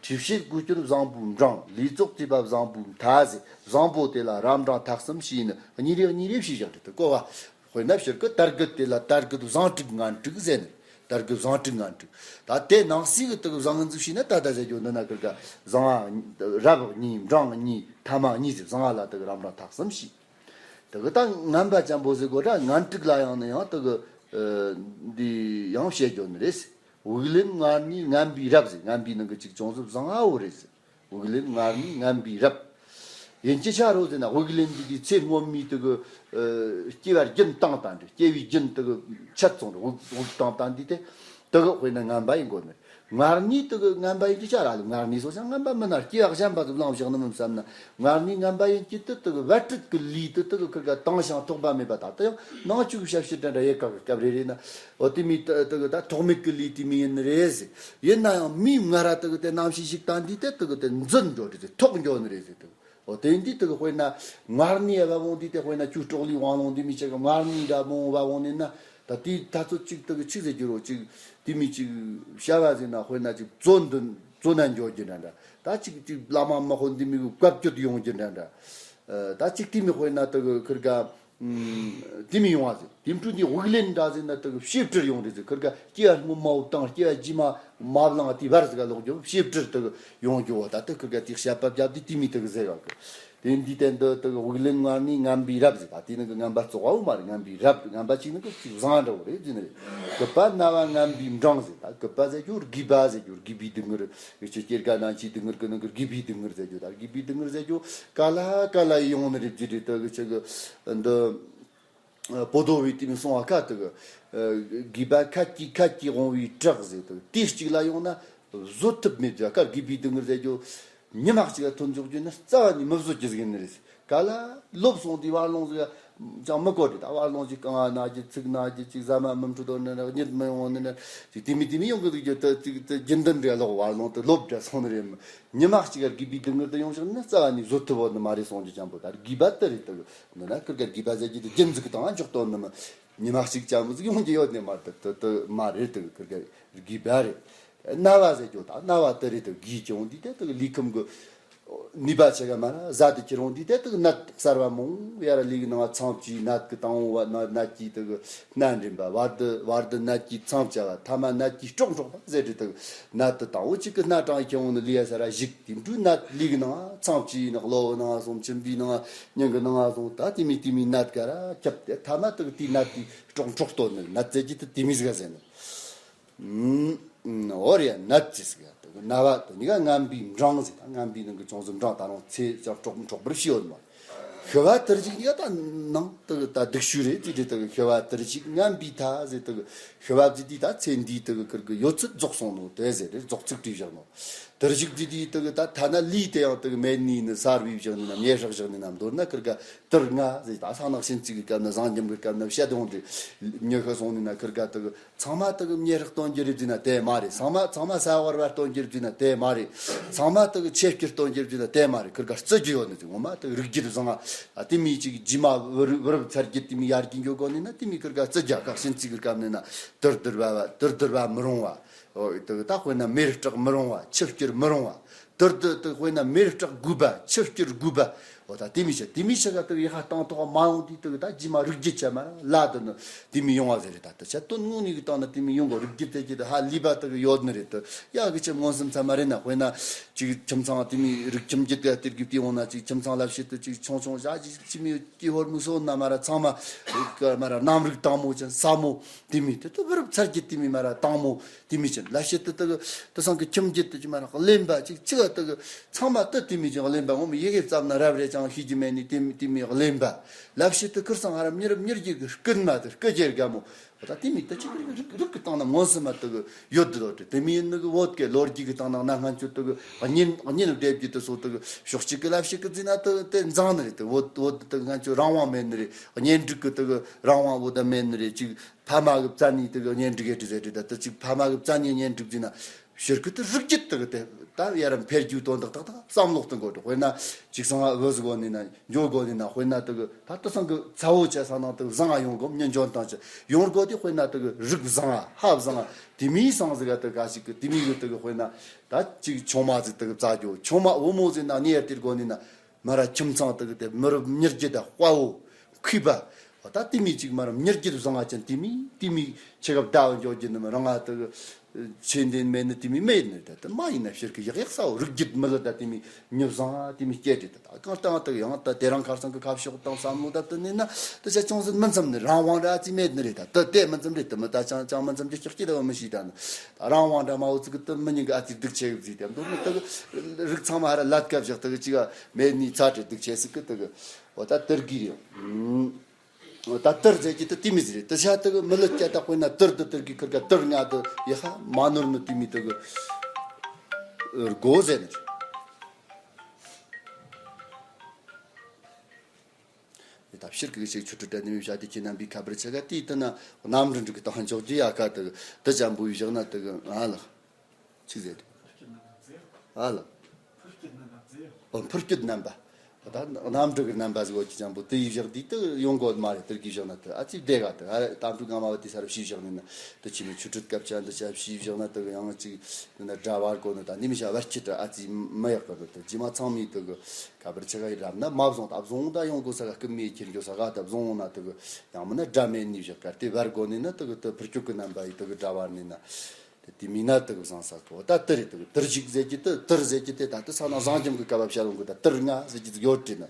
འཁྲིས་ཕྱེད་གོས་གྱོན་བཟང་པོའི་འབྲང་། ལུས་བཙོག་བརྩེགས་པ་བཟང་པོའི་མཐའ་ཟེར། བཟང་པོ་དེ་ལ་རབ་འབྲིང་ཐ་གསུམ་ཞེས་ནི་གཉིས་རེ་གཉིས་རེ་ཞེས་བཞག་འདུག་དེ་གོ་བ། དཔེར་ན་ཕྱིར་གི་དར་གི་དེ་ལ་དར་གི་བཟང་དྲུག་ངན་དྲུག་ཟེར་ནི། དར་གི་བཟང་དྲུག་ངན་དྲུག་ད་དེ་ནང་གསེས་གི་དེ་གི་བཟང་ངན་ཟིག་ཤེས་ན་ད་ལྟ་ཟེར་རྒྱུ་འདི་ན་ཁིར་ག་བཟང་བ་རབ་གཉིས་འབྲིང་གཉིས་ཐ་མ་གཉིས་ཟེར་བཟང་བ་ལ་དེ་གི་རབ་འབྲིང་ཐ་གསུམ་ཞེས། དེ་གི་ད་ངན་པ་ཅན་པོ་ཟེར་གོ་ད་ངན་དྲུག་ལ་ཡང་ནི་ཡང་དེ་གི་འདི་ཡང་བཤད་རྒྱུ་ནི་རེད། དབུགས་ལེན་ངར་གཉིས་ངན་པའི་རབ་ཟེར། ངན་པའི་ནང་གི་གཅིག་ཅུང་ཟད་བཟང་ངའོ་རེད་ཟེར། དབུགས་ལེན་ངར་གཉིས་ངན་པའི་རབ། ཡིན་གྱི་ཆ་རོ་ཟེར་ན་དབུགས་ལེན་འདི་དུས་ཚེ་སྔོན་མའི་དེ་གི་སྐྱེ་བ་རྒྱུན་བཏང་བཏང་འདྲ། སྐྱེ་བའི་རྒྱུན་དེ་གི་ཆད་སོང་འདྲ། དབུགས་དབུགས་བཏང་བཏང་འདི་དེ་དེ་གི་དཔེར་ན་ངན་པ་ཡིན་དགོས་ནི། ངར་གཉིས་དེ་གི་ངན་པ་ཡིན་གྱི་ཆ་ར་ལ་ངར་གཉིས་སོ་ཞིང་ངན་པ་མིན་ན་སྐྱེ་བ་གཞན་པ་དུ་བླངས་བཞག་ནི་མིན་བསམ་ན། ངར་གཉིས་ངན་པ་ཡིན་གྱི་དེ་དེ་གི་བད་སྤྲད་གི་ལུས་དེ་དེ་གི་ཁིར་ག་དྭངས་ཤིང་ཐོགས་པ་མེད་པ་ད་ལྟ་ཡང་ནང་བཅུག་གི་ཞབས་ཕྱི་དེ་འདྲ་ཡེ་ག་གི་སྐབས་རེ་རེ་ན་འོ་དེ་མི་དེ་དེ་གི་ད་ཐོགས་མེད་གི་ལུས་དེ་མི་ཡིན་ནི་རེད་ཟེར། ཡིན་ན་ཡང་མིའི་ངར་ར་དེ་གི་དེ་རྣམ་ཤེས་ཤིག་བཏང་དུས་དེ་དེ་གི་དེ་འཛིན་འགྲོ་རེད་ཟེར། ཐོགས་འགྱོ་ནི་རེད་ཟེར། དེ་གི་འོ་དེ་འདི་དེ་གི་དཔེར་ན་ངར་གཉིས་བ་བོང་འདི་དེ་དཔེར་ན་ཁྱོད་སྲོག་ལུས་དབང་ལུང་འདི་མི་ཆེ་གི་ངར་གཉིས་འདྲ་མོ་བ་བོང་ནི་ན། ད་དེའི་ད་ཚོད་གཅིག་དེ་གི་ཆི་ཟེར་རྒྱུ་རོ། གཅིག་དེ་མི་གཅིག་བྱ་བ་ཟེར་ན་དཔེར་ན་གཅིག་བཙོན་དུ་བཙོན་ན་འགྱོ་རྒྱུ་འདྲ་འདྲ། ད་གཅིག་གཅིག་བླ་མ་མ་ཧོ་འདི་མི་གི་བཀའ་བཀྱོན་ཡོང་རྒྱུ་འདྲ་འདྲ། ད་གཅིག་དེ་མི་དཔེར་ན་དེ་གི་ཁིར་ག་དེ་མི་ཡོང་བ་ཟེར། དེ་འཕྲོ་དེ་དབུགས་ལེན་འདྲ་ཟེར་ན་དེ་གི་བཤད་སྤྲུལ་ཡོང་རེད་ཟེར། ཁིར་ག་སྐྱེ་བ་སྔོན་མ་བོ་དང་སྐྱེ་བ་རྗེས་མ་མ་བླངས་དེ་བར་ཟིག་ག་ལོག་རྒྱུ་བཤད་སྤྲུལ་དེ་གི་ཡོང་རྒྱུ་བ། ད་དེ་ཁིར་ག་དེ་བཤད་པ་བརྒྱབ་དེ་དེ་མི་དེ་གི་ཟེར་ག་གི། དེ་འདི་དེ་འདི་དེ་གི་དབུགས་ལེན་ངར་གཉིས་ངན་པའི་རབ་ཟེར། ད་དེ་ནི་གི་ངན་པ་བཙོག་པ་བོ་མ་རེད། ངན་པའི་རབ། ངན་པ་གཅིག་ནི་གི་གཅིག་བཟང་འདྲ་བོ་རེད་ཟེར་ནི་རེད། གུས་པ་རྣ་བ་ངན་པའི་འབྲང་ཟེར། ད་གུས་པ་ཟེར་རྒྱུ་དགོས་པ་ཟེར་རྒྱུ་དགོས་པའི་སྡུག་བསྔལ་གི་ཆུ་སྐྱེར་ཀ་ནང་ཆུའི་སྡུག་བསྔལ་གི་ནང་གི་དགོས་པའི་སྡུག་བསྔལ་ཟེར་རྒྱུ། ད་དགོས་པའི་སྡུག་བསྔལ་ཟེར་རྒྱུ་ག་ལ་ག་ལ་ཡོང་ནི་རེད་ཟེར་རེད། དེ་གི་ཆུ་གི་འདི། པོ་ཏོ་བའི་དེ་མི་སོང་བ་ཁ་དུ་གི་དགོས་པ་ཁ་ཅིག་ཁ་ཅིག་འོང་བའི་བྲག་ཟེར་དུ་དེ་གཅིག་ལ་ཡོང་ན་བཟོད་ཐུབ་མེད་པ་ཁར་དགོས་པའི་སྡུག་བསྔལ་ཟེར་རྒྱུ། ཉི་མ་གཅིག་ལ་ཐོན་འཇོག་རྒྱུ་ནི་རྩ་བ་ནས་མི་བཟོད་རྒྱུ་ཟིག་ཡིན་ནི་རེད། ག་ལ་ལོབས་སོང་དུས་བར་ལོང་ཟིག་ཀྱང་མི་གོ་དྲི་ད་བར་ལོང་ཞིག་རྐང་བ་ན་གི་ཚིགས་ན་གི་ཅིག་ཟ་མ་མི་འཕྲོད་དོ་ནི་ནི་གཉིད་མི་ཡོང་ནི་ནི་ཅིག་དེ་མི་དེ་མི་ཡོང་གི་འདུག་རྒྱུ་དུ་ཅིག་དུ་རྒྱུན་ལྡན་རེད་ལོག་བར་ལོང་དུ་ལོབས་འདྲ་སོང་ནི་རེད། ཉི་མ་གཅིག་ག་དགོས་པའི་སྡུག་བསྔལ་དུ་ཡོང་ཞིག་ནི་རྩ་བ་ནས་བཟོད་ཐུབ་བོ་ནི་མ་རེད་སོང་རྒྱུ་ཅན་པོ་ད་དགོས་པ་དུ་རེད་དུ་ནི་ན་ཁིར་ག་དགོས་པ་ཟེར་རྒྱུ་དུ་རྒྱུན་ཟིག་གི་དང་འཇོག་དོ་ནི་མི་ཉི་མ་གཅིག་ཅན་པོ་ཟིག་ཡོང་རྒྱུ་ཡོད་ནི་མ་དུ་དུ་དུ་མ་རེད་དུ་ཁིར་ག་དགོས་པ་རེད། རྣ་བ་ཟེར་རྒྱུ་དང་རྣ་བ་དུ་རེད་དུ་དགོས་ཀྱང་འདི་དེ་དུ་ལུས་ཁམས་གི་ནུས་པ་ཆེ་ག་མ་ར་ཟ་དུ་ཁྱེར་འོང་འདི་དེ་དུ་ནད་གསར་བ་མང་ཡ་ར་ལུས་ནང་ཚང་བཅུའི་ནད་ཀྱི་དང་བ་ནད་ཀྱི་དུ་སྣ་འདྲེན་པ་བར་དུ་བར་དུ་ནད་ཀྱི་མཚམས་བཅད་པ་ཐ་མ་ནད་ཀྱི་སྲོག་འཕྲོག་པ་ཟེར་དུ་དུ་ནད་དུ་དང་བོ་གཅིག་གི་སྣ་དྲངས་ཁྱེར་འོང་ནི་ལུས་ཡ་ས་ར་ཞིག་དེ་འདྲའི་ནད་ལུས་ནང་ཚང་བཅུའི་ནང་གློ་བོ་ནང་སོང་མཆིན་པའི་ནང་སྙིང་གི་ནང་སོང་ད་དེ་མི་དེ་མི་ནད་ག་ར་ཁྱབ་སྟེ་ཐ་མ་དུ་དེའི་ནད་དེ་སྲོག་འཕྲོག་གཏོད་ནི་ནད་ཟེར་གྱི་དུ་དེ་མི་ཟིག་ག་ཟེར་ནི། འོ་རེད་ཡ་ནད་ཅེས་ཟེར་ཡ་དེ་གི་རྣ་བ་དེ་གཉིས་ཀ་ངན་པའི་འབྲང་ཟེར་ད་ངན་པའི་ནང་གི་ཅུང་ཟད་འབྲང་ད་རུང་ཚེ་ཅང་འཕྲོག་འཕྲོག་པར་ཤེས་ཡོད་མ། ཤི་བ་དུར་ཞིག་གཉིས་ཀ་ད་ནང་དེ་གི་ད་སྡུག་ཤོས་རེད་ཅེས་དེ་དེ་གི་ཤི་བ་དུར་ཞིག་ངན་པའི་མཐའ་ཟེར་དེ་གི་ཤི་བ་ཟེར་དེ་ད་ཚེ་འདིའི་དེ་གི་ཁིར་གི་ཡོད་ཚད་རྫོགས་སོང་ནོ་དེ་ཟེར་རེད་རྫོགས་ཚིག་བྲིས་བཞག་ནོ། དུར་ཞིག་ཟེར་དེ་དེ་གི་ད་ཐ་ན་ལུས་དེ་ཡང་དེ་གི་མེད་ནི་ནི་གསར་བའི་བཞག་ནི་ན་མེ་སྲེག་བཞག་ནི་ན་མདོར་ན་ཁིར་ག་དུར་ལྔ་ཟེར་ད་ས་ནག་ཤིན་ཙིག་གི་སྐབས་ན་བཟང་འཇམ་གི་སྐབས་ན་བཤད་དོན་དེ་མྱི་ཤི་སོང་ནི་ན་ཁིར་ག་དེ་གི་ཚང་མ་དག་མེ་སྲེག་གཏོང་རྒྱུ་རེད་ཟེར་ན་དེ་མ་རེད། ཚང་མ་ཚང་མ་ས་བར་བར་གཏོང་རྒྱུ་རེད་ཟེར་ན་དེ་མ་རེད། ཚང་མ་དག་ཆེ་བསྐྱུར་གཏོང་རྒྱུ་རེད་ཟེར་ན་དེ་མ་རེད། ཁིར་ག་བརྩི་རྒྱུ་ཡོད་ནི་ཟེར་ངོ་མ་དག་རིགས་རྒྱུད་བཟང་ང་དེ་མི་གཅིག་རྗེས་མ་བུ་རབས་བུ་རབས་ཚར་རྒྱུ་དེ་མི་ཡར་རྒྱས་འགྱོ་དགོ་ནི་ན་དེ་མི་ཁིར་ག་བརྩི་རྒྱུ་ཁག་ཤིན་ཙིག་གི་སྐབས་ནི་ན་དུར་དུར་བ་བ་དུར་དུར་བ་མི་རུང་བ། འོ་དག་ད་དཔེར་ན་མེ་སྲེག་མི་རུང་བ་ཆུ་བསྐྱུར་མི་རུང་བ། དུར་དུ་དུ་དཔེར་ན་མེ་སྲེག་དགོས་པ་ཆུ་བསྐྱུར་དགོས་པ། འོ་ད་དེ་མི་ཆ་དེ་མི་ཆ་ག་དུ་ཡི་ཧ་བཏང་ཐོག་མ་ཡོང་དུས་དུ་ད་རྗེས་མ་རིགས་རྒྱུད་ཆ་མ་ལ་དུ་ནི་དེ་མི་ཡོང་བ་ཟེར་རེད། ད་དུ་ཆ་དོན་དངོས་གནས་ཀྱི་སྟེང་ན་དེ་མི་ཡོང་གོ་རིགས་རྒྱུད་དེ་ཀྱི་དུ་ཧ་ལས་པ་དུ་གི་ཡོད་ནི་རེད། དུ་ཡ་གི་ཆ་མངོན་སུམ་ཚད་མ་རེད་ན་དཔེར་ན་ཅིག་ཁྱིམ་ཚང་དེ་མི་རིགས་ཁྱིམ་རྒྱུད་དུ་དེར་གི་དེ་འོང་ན་ཅིག་ཁྱིམ་ཚང་ལ་བཤད་དུ་ཅིག་ཆུང་ཆུང་བཞག་ཅིག་ཅི་མི་ཀྱི་ཧོར་མི་སོ་ན་མ་ར་ཚང་མ་མ་ར་གནམ་རིགས་དྭངས་མོ་ཅན་ས་མོ་དེ་མི་དུ་དུ་བུ་རབས་ཚར་གྱི་དེ་མི་མ་ར་དྭངས་མོ། དེ་མི་ཅན་ལབ་བཤད་དུ་དུ་དུ་སང་གི་ཁྱིམ་རྒྱུད་དུ་ཅི་མ་ར་གླེན་པ་ཅིག་ཅི་ག་དུ་གི་ཚང་མ་དུ་དེ་མི་ཅན་གླེན་པ་ངོ་མི་ཡི་གེ་བརྩམས་ན་རབ་རེ་ཅང་ཤེས་ཀྱི་མེད་ནི་དེ་མི་དེ་མི་གླེན་པ་ལབ་བཤད་དུ་ཁུར་སང་ཧ་ར་མྱུར་མྱུར་རྒྱུད་གི་སྐུད་མ་དུ་སྐུ་རྒྱལ་དགའ་མོ་ད་དེ་མི་དུ་ཅི་གི་རིག་རིག་གི་སྟེང་ན་མངོན་སུམ་མ་དུ་གི་ཡོད་དུ་ལོ་དུ་དེ་མི་ཡིན་ནི་གི་བོད་ཀྱི་ལོ་རྒྱུས་གི་སྟེང་ན་ན་སྔན་ཆུ་དུ་གི་གཉེན་གཉེན་སྡེབ་ཀྱི་དུ་སོ་དུ་གི་ཕྱོགས་གཅིག་གི་ལབ་བཤད་གི་ཟིན་ན་དུ་དེ་འཛང་ནི་རེད། དུ་བོད་བོད་དུ་སྔན་ཆུ་རང་དབང་མེད་ནི་རེད། གཉེན་སྒྲིག་གི་དུ་གི་རང་དབང་བོད་ད་མེད་ནི་རེད་ཅིག་ཕ་མ་གི་བཙན་ནི་དེ་གི་གཉེན་སྒྲིག་གི་དྲི་ཟེར་དྲི་ད་དེ་ཅིག་ཕ་མ་གི་བཙན་ནི་གཉེན་སྒྲིག་ཟིན་ན་ཕྱིར་ཁུ་དུ་རིགས་རྒྱུད་དེ་གི་དེ་ད་ཡ་ར་འཕེལ་རྒྱུ་དོན་དག་དག་དག་བསམ་བློ་གཏོང་དགོས་འགྲོ། དཔེར་ན་ཅིག་སང་ཨ་བུ་ཟིག་གོ་ནི་ན་འཇོ་གོ་ནི་ན་དཔེར་ན་དེ་གི་ད་དེ་སང་གི་ཚ་བོ་ཆ་ས་ནང་དེ་བཟང་ང་ཡོང་གོ་མྱི་འཇོན་ཐང་ཆ་ཡོང་གོ་དེ་དཔེར་ན་དེ་གི་རིགས་བཟང་ང་ཧ་བཟང་ང་དེ་མིའི་སང་ཟིག་ག་དེ་ག་ཞིག་གི་དེ་མིའི་གི་དེ་གི་དཔེར་ན་ད་ཅིག་ཆུང་མ་ཟིག་དེ་གི་བཙའ་རྒྱུ་ཆུང་མ་བུ་མོ་ཟིག་ན་ནི་ཡར་དེར་གོ་ནི་ན། མ་ར་ཁྱིམ་ཚང་དེ་གི་དེ་མི་རབས་མྱི་རྒྱུད་དང་དཔའ་བོ་མཁས་པ། ད་དེ་མི་ཅིག་མ་ར་མྱི་རྒྱུད་བཟང་ང་ཅན་དེ་མི་དེ་མི་ཆེ་གབ་ཟླ་བ་འཇོག་རྒྱུ་ནི་མ་རང་ང་དེ་གི་ཆེ་འདེན་མེད་ནི་དེ་མི་མེད་ནི་ད་དེ་མ་ཡིན་ན་ཕྱིར་གི་ཡག་ཡག་ས་བོ་རིགས་རྒྱུད་མི་ལ་ད་དེ་མི་མྱི་བཟང་ང་དེ་མི་སྐྱེ་དྲི་ད་ད་གང་ལྟ་ང་དེ་གི་ཡང་ད་དེ་རང་ཁར་སང་གི་ཁ་ཕྱོགས་དང་བསམ་བློ་ད་དེ་ནི་ན་དེ་ཆ་ཅུང་ཟད་མི་འཚམ་ནི་རང་དབང་ར་ཨ་ཙི་མེད་ནི་རེད། ད་དེ་དེ་མི་འཚམ་རེད། དེ་མི་ད་ཅང་ཅང་མི་འཚམ་གི་ཤག་ཅི་ད་བ་མི་ཤེས་ད་ནི་ད་རང་དབང་འདྲ་མ་བོ་ཙི་གི་དེ་མི་ཉིན་གི་ཨ་ཙི་སྡུག་ཆེ་གི་ཟིག་དེ་མདོར་ནི་དེ་གི་རིགས་ཚང་མ་ཧ་ར་ལ་དཀའ་བཞག་དེ་གི་ཅི་ག་མེད་ནི་ཚ་དྲི་སྡུག་ཆེ་སི་གི་དེ་གི་འོ་ད་དེར་གི་རེད། འོ་ད་དེར་ཟེར་གི་དེ་དེ་མི་ཟེར་རེད། དེ་ཤ་དེ་གི་མི་ལ་སྐྱ་ད་དཔེར་ན་དེར་དེ་དེར་གི་ཁིར་ག་དེར་ང་དེ་ཡི་ཧ་མ་ནོར་ནི་དེ་མི་དེ་གི་སྒོ་ཟེར་ནི་རེད། ད་ཕྱིར་གི་ཞིག་ཆུ་ཁྲུ་དྲ་ནི་མི་བྱ་དེ་ཁྱེད་རྣམ་པའི་ཁ་པར་ཆ་ག་དེའི་དེ་ན་གནམ་གྲུ་འགྲིག་གི་དང་འཇོག་རྒྱུ་ཡ་ཁ་དེ་གི་དེ་ཅམ་བུ་ཡི་བཞག་ན་དེ་གི་ང་ལ། ཆི་ཟེར། ཨ་ལ། ཨོ་འཕུར་སྐྱོད་རྣམ་པ། ད་གནམ་གྲུ་གི་རྣམ་པ་ཟིག་འོ་ཅི་ཅང་པོ་དེ་ཡིས་བཞག་དུས་དུ་ཡོང་དགོས་མ་རེད། དེར་གིས་བཞག་ན་དུ་ཨ་ཙི་བདེ་ག་དུ་ཨ་རེ་གཏམ་གྲུ་སྔ་མ་བ་དེ་ས་རུ་ཕྱིས་བཞག་ནས་ན་དུ་ཕྱི་ནས་ཆུ་ཁྲུད་སྐབས་ཅན་དུ་ཆ་ཕྱིས་བཞག་ན་དུ་ཡང་ཅིག་ན་དགྲ་བར་གོ་ནི་ད་འདི་མི་བྱ་བར་ཁྱི་དུ་ཨ་ཙི་མི་ཡག་གི་དུ་དུ་རྗེས་མ་ཚང་མས་དུ་གི་ག་པར་ཆ་ག་ཡི་རབ་ན་མ་བཟུང་ད་བཟུང་ད་ཡོང་དགོས་ས་ག་སྐུ་མི་ཁྱེར་འགྱོ་ས་ག་ད་བཟུང་ན་དུ་གི་ཡང་མིན་ན་དགྲ་མེད་ནི་བཞག་ག་དེ་བར་གོ་ནི་ན་དུ་གི་དུ་འཕུར་སྐྱོད་གི་རྣམ་པ་ཡི་དུ་གི་དགྲ་བར་ནི་ན། དེ་དེ་མིན་ན་དུ་བཟང་ས་གོ་ད་དུ་རེད། དུ་དུར་ཞིག་ཟེར་གྱི་དུ་དུར་ཟེར་གྱི་དེ་ད་དུ་ས་ན་བཟང་འཇམ་གི་སྐབས་བཤད་ལོང་གི་ད་དུར་ལྔ་ཟེར་གྱི་དུ་ཡོད་དྲི་ན།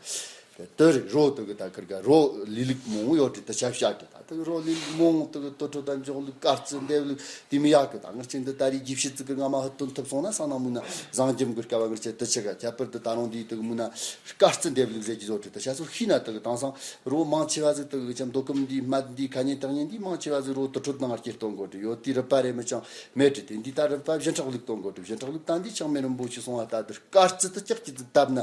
དེ་རེད། རོ་དེ་གི་ད་ཁིར་ག་རོ་ལས་ལུགས་མང་པོ་ཡོད་རེད། དེ་ཆ་བཞག་གི་ད་དེ་རོ་ལས་ལུགས་མང་པོ་དེ་གི་དུར་ཁྲོད་དང་འཇོག་ལུགས། དཀར་རྩི་འདེབས་ལུགས། དེ་མི་ཡག་གི་ད་ངར་ཅིག་འདི་ད་རེས་རྒྱས་བཤད་ཙི་གི་ང་མ་ཧུ་དོན་ཐུབ་སོང་ན་སང་ན་མུ་ན་བཟང་རྒྱུ་གི་སྐབས་ངར་ཅིག་དེ་ཆ་ག་ཁྱད་པར་དུ་ད་རུང་འདི་དེ་གི་མུ་ན་དཀར་རྩི་འདེབས་ལུགས་ཟེར་གྱི་བཟོ་རེད། དེ་ཆ་ཚོ་ཤེས་ན་དེ་གི་དེང་སང་རོ་མང་ཆེ་བ་ཟིག་དེ་གི་ཅམ་མདོ་ཁམས་འདི་སྨད་འདི་ཁ་ཉིན་དག་ཉིན་འདི་མང་ཆེ་བ་ཟིག་རོ་དུར་ཁྲོད་ནང་སྐྱེལ་གཏོང་དགོས་རེད། ཡོད་དེ་རུ་པ་རེད་མི་ཅང་མེད་རེད། དེ་འདི་ད་རུ་པ་བཞི་ཕྲག་ལུགས་གཏོང་དགོས་རེད། བཞི་ཕྲག་ལུགས་ད་འདི་ཆག་མེད་རིན་པོ་ཆེ་སོང་བ་ལྟ་དུ་དཀར་རྩི་དེ་ལྕགས་ཀྱི་ཙི་བཏབ་ན།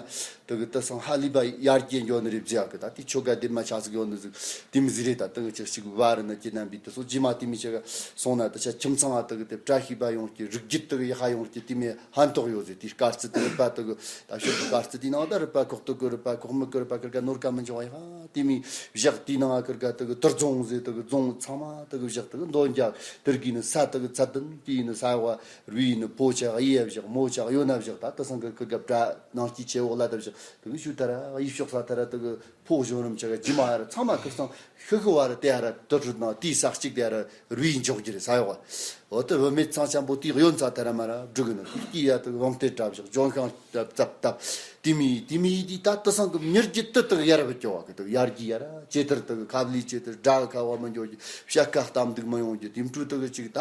དེ་གི་དེ་སང་ཧ་ལས་པ་ཡར་རྒྱས་འགྱོ་ནི་རེད་བཟླས་ཡག་གི་ད་དེ་ཆོ་ག་དེ་མ་ཆགས་ཟིག་ཡོད་ནི་ཟིག་དེ་མི་ཟིག་རེད། ད་དེ་གི་ཅིག་ཅིག་བ་རི་ན་ཀྱི་རྣམ་པའི་དེ་སོ་རྗེས་མ་དེ་མི་ཆ་ག་སོང་ན་དེ་ཆ་ཁྱིམ་ཚང་ང་དེ་གི་དེ་བཀྲ་ཤིས་པ་ཡོང་གི་རིགས་རྒྱུད་དེ་གི་ཡག་ཡོང་གི་དེ་མི་ཧན་ཏོག་ཡོད་ཟིག་དེ་དཀར་རྩི་དེ་རུ་པ་དེ་གི་ད་ཤོད་དཀར་རྩི་དེ་ནང་ད་རུ་པ་ཁོག་ཏུ་གི་རུ་པ་ཁོག་མི་གི་རུ་པ་ཁིར་ག་ནོར་ག་མི་འཇོག་ཡག་དེ་མི་བཞག་དེ་ནང་ཁིར་ག་དེ་གི་དུར་རྫོང་ཟིག་དེ་གི་རྫོང་ཚང་མ་དེ་གི་བཞག་དེ་གི་འདོན་རྒྱག་དེར་གི་ནི་ས་དེ་གི་ཚད་ལྡན་དེ་ནི་ས་བ་རུས་ནི་ཕོ་ཆ་གཡས་བཞག་མོ་ཆ་གཡོན་ན་བཞག་ད་དེ་སང་གི་ཁིར་ག་བྲ་ནང་སྐྱི་ཆེ་འོག་ལ་དེ་བཞག་དེ་གི་ཤུ་ཐ་ར་ཡིབ་ཤོག་ས་ཐ་ར་དེ་གི་ཕོ་གཞོན་རིམ་ཆ་ག་ཇི་མ་ཡ་ར་ཚང་མ་ཁིར་སང་ཤི་ཤི་བ་ར་དེ་ཡ་ར་དུར་ཁྲོད་ནང་དེའི་ས་གཅིག་དེ་ཡ་ར་རུས་འཇོག་རྒྱུ་རེད། ས་ཡོག་བ་འོ་དེ་བུད་མེད་ཚང་ཆེན་པོ་དེའི་གཡོན་ས་ཐ་ར་མ་ར་འབྲུ་གི་ནི་སྐྱི་ཡ་དེ་གི་བང་སྟེ་བྲ་བཞག་ལྗོན་ཤིང་བཏབ་བཏབ་བཏབ་དེ་མི་དེ་མི་དེ་ད་དེ་སང་གི་མྱུར་གྱི་དེ་དེ་གི་ཡ་ར་བུད་སྐྱོ་བ་གི་དེ་གི་ཡར་གྱི་ཡ་ར་ཇེ་དར་དེ་གི་ཁབ་ལི་ཇེ་དར་དགྲ་གི་ཁ་བ་མི་འཇོག་རྒྱུ་བཤད་ཁ་གཏམ་འདུག་མི་ཡོང་རྒྱུ་དེ་འཕྲུལ་དེ་གི་ཅིག་ད་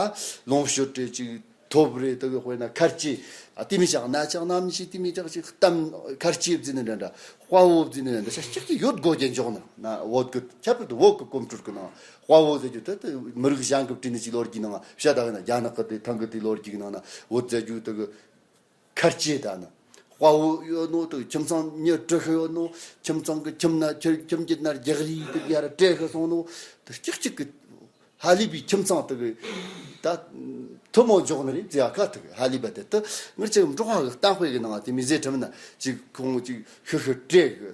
ལོངས་སྤྱོད་རེ་ཅིག་ཐོབ་རེ་དེ་གི་དཔེར་ན་མཁར་སྐྱེས། ཨ་དེ་མི་ཆག་ན་ཆག་ནམ་ཞིག་དེ་མི་ཆག་ཅིག་གཏམ་མཁར་སྐྱེས་བརྫི་ནི་འདྲ་འདྲ། དཔའ་བོ་བརྫི་ནི་འདྲ་འདྲ་ཤ་སྐྱིད་ཀྱི་ཡོད་དགོས་རྒྱན་འཇོག་ན་ན་བོད་ཀྱི་ཁྱད་པར་དུ་བོད་ཀྱི་གོམ་བགྲོད་ཀྱི་ནང་དཔའ་བོ་ཟེར་རྒྱུ་དེ་དེ་མི་རིགས་གཞན་གྱི་བྲིས་ནི་ཅིག་ལོ་རྒྱུས་ནང་བཤད་ད་གི་ན་རྒྱ་ནག་གི་དེ་ཐང་གི་དེ་ལོ་རྒྱུས་ཀྱི་ནང་ན་བོད་ཟེར་རྒྱུ་དེ་གི་མཁར་སྐྱེས་ད་ན། དཔའ་བོ་ཡོད་ནོ་དེ་ཁྱིམ་ཚང་མྱི་དྲུ་ཤི་ཡོད་ནོ། ཁྱིམ་ཚང་གི་ཁྱིམ་ན་ཁྱིམ་ཁྱིམ་རྒྱུད་ན་རྒྱག་རིས་དེ་ཡར་བྲེ་ཤི་སོང་ནོ། དེ་སྐྱིད་སྐྱིད་ཀྱི་ཧ་ལས་པའི་ཁྱིམ་ཚང་དེ་གི་ད་ཐུན་མོང་འཇོག་ནི་རེད་ཟེར་ཡག་ག་དེ་གི་ཧ་ལས་པ་དེ་དེ་ངར་ཅིག་འབྲོག་པ་གི་གཏམ་དཔེ་གི་ནང་དེ་མི་ཟེར་ཁྲིམས་ན་ཅིག་ཁོང་ཅིག་ཤི་ཤི་བྲེ་གི་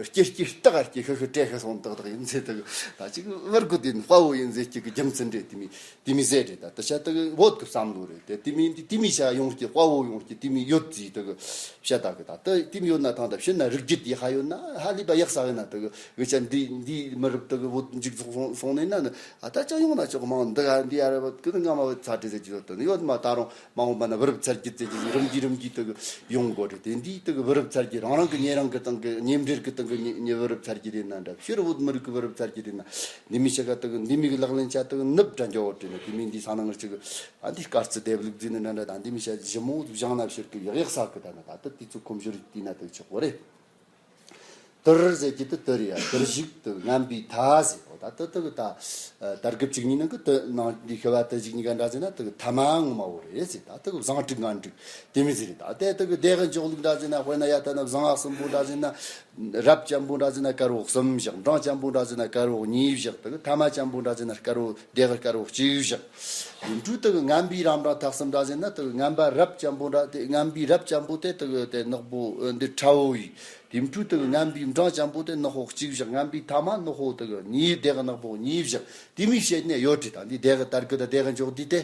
སྐྱིད་སྐྱིད་སྟག་སྐྱིད་ཤི་ཤི་བྲེ་ཤི་སོང་ཏག་ཏག་ཡིན་ཚེ་དེ་གི་ད་ཅིག་བར་གོ་དེ་དཔའ་བོ་ཡིན་ཟེར་གྱི་གི་རྒྱུ་མཚན་རེད། དེ་མི་དེ་མི་ཟེར་རེད། ད་དེ་ཤ་དེ་གི་བོད་གི་བསམ་བློ་རེད། དེ་དེ་མི་དེ་དེ་མི་ཤ་ཡོང་གི་དཔའ་བོ་ཡོང་གི་དེ་མི་ཡོད་ཟེར་དེ་གི་ཤ་ད་གི་ད་དེ་དེ་མི་ཡོད་ན་ཐང་ད་ཕྱིར་ན་རིགས་རྒྱུད་དེ་ཧ་ཡོད་ན་ཧ་ལས་པ་ཡག་ས་ཡོད་ན་དེ་གི་འུ་ཅག་འདི་འདི་མི་རབས་དེ་གི་བོད་འཇིག་ཚོགས་སོང་སོང་ནས་ན་ནི་ཨ་ད་ཅང་ཡོང་ན་ཅོག་མང་འདི་ག་འདི་ཨ་ར་བ་གི་ང་མ་བ་ཚ་དྲི་ཟེར་གྱི་ཡོད་དོ་ནི་ཡོད་མ་ད་རུང་མ་འོངས་པ་ན་བུ་རབས་ཚ་རྒྱུད་ཟེར་གྱི་རིམ་གྱིས་རིམ་གྱིས་དེ་གི་ཡོང་དགོས་རེད། དེ་འདི་དེ་གི་བུ་རབས་ཚ་རྒྱུད་རང་རང་གི་ཉེ་རང་གི་སྟེང་གི་ཉེ་འབྲེལ་གི་སྟེང་གི་ཉེ་ཉེ་བུ་རབས་ཚ་རྒྱུད་རེད་ན་འདྲ། ཕྱིར་བོད་མི་རིགས་གི་བུ་རབས་ཚ་རྒྱུད་རེད་ན་འདི་མི་ཤ་ག་དེ་གི་འདི་མི་གི་ལག་ལེན་བྱ་དེ་གི་ནུབ་འདྲ་འགྱོ་བ་དྲན་ནས་དེ་མི་འདི་ས་ནང་ངར་ཅིག་གི་ཨ་འདི་དཀར་རྩི་ལྡེབས་ལུགས་འཛིན་ནི་འདྲ་འདྲ་དང་འདི་མི་ཤ་ཞི་མོ་བཞག་ན་ཕྱིར་གི་ཡག་ཡག་ས་གི་ད་ན་ད་དེ་དེ་ཚོ་ཁོམ་ཞོར་དེ་ན་དེ་ཆོག་གོ་རེད། དུར་ཟེར་གྱི་དེ་དུར་ཡ་དུར་ཞིག་དུ་ངན་པའི་མཐའ་ཟེར། འོ་ད་དེ་དེ་གི་ད་དར་གི་བཅུ་གཉིས་ནང་གི་དེ་ནང་འདི་ཤི་བ་དེ་བཅུ་གཉིས་ཀ་འདྲ་ཟེར་ན་དེ་གི་ཐ་མ་ངོ་མ་བོ་རེད་ཟེར། ད་དེ་གི་བཟང་དྲུག་ངན་དྲུག་དེ་མི་ཟེར་རེད། ད་དེ་དེ་གི་སྡེ་གི་འཇོག་ལུགས་འདྲ་ཟེར་ན་དཔེར་ན་ཡ་ད་ན་བཟང་ང་གསུམ་པོ་འདྲ་ཟེར་ན་རབ་ཅན་པོ་འདྲ་ཟེར་ན་དཀར་བོ་གསུམ་བཞག་འབྲིང་ཅན་པོ་འདྲ་ཟེར་ན་དཀར་བོ་གཉིས་བཞག་དེ་གི་ཐ་མ་ཅན་པོ་འདྲ་ཟེར་ན་དཀར་བོ་སྡེ་གི་དཀར་བོ་གཅིག་བཞག་དེ་འཕྲོས་དེ་གི་ངན་པའི་རབ་འབྲིང་ཐ་གསུམ་འདྲ་ཟེར་ན་དེ་གི་ངན་པ་རབ་ཅན་པོ་འདྲ་དེ་ངན་པའི་རབ་ཅན་པོ་དེ་དེ་གི་དེ་ནག་པོ་འདི་ཁྲ་བོ་ཡིས། དེ་འཕྲོས་དེ་གི་ངན་པའི་འབྲིང་ཅན་པོ་དེ་ནག་པོ་གཅིག་བཞག་ངན་པའི་ཐ་མ་ནག་པོ་དེ་གི་གཉིས་སྡེ་གི་ནག་པོ་གཉིས་བཞག་དེ་མི་བཤད་ནས་ཡོད་དྲི་ད་འདི་སྡེ་གི་དར་གི་ད་སྡེ་གི་འཇོག་འདི་དེ།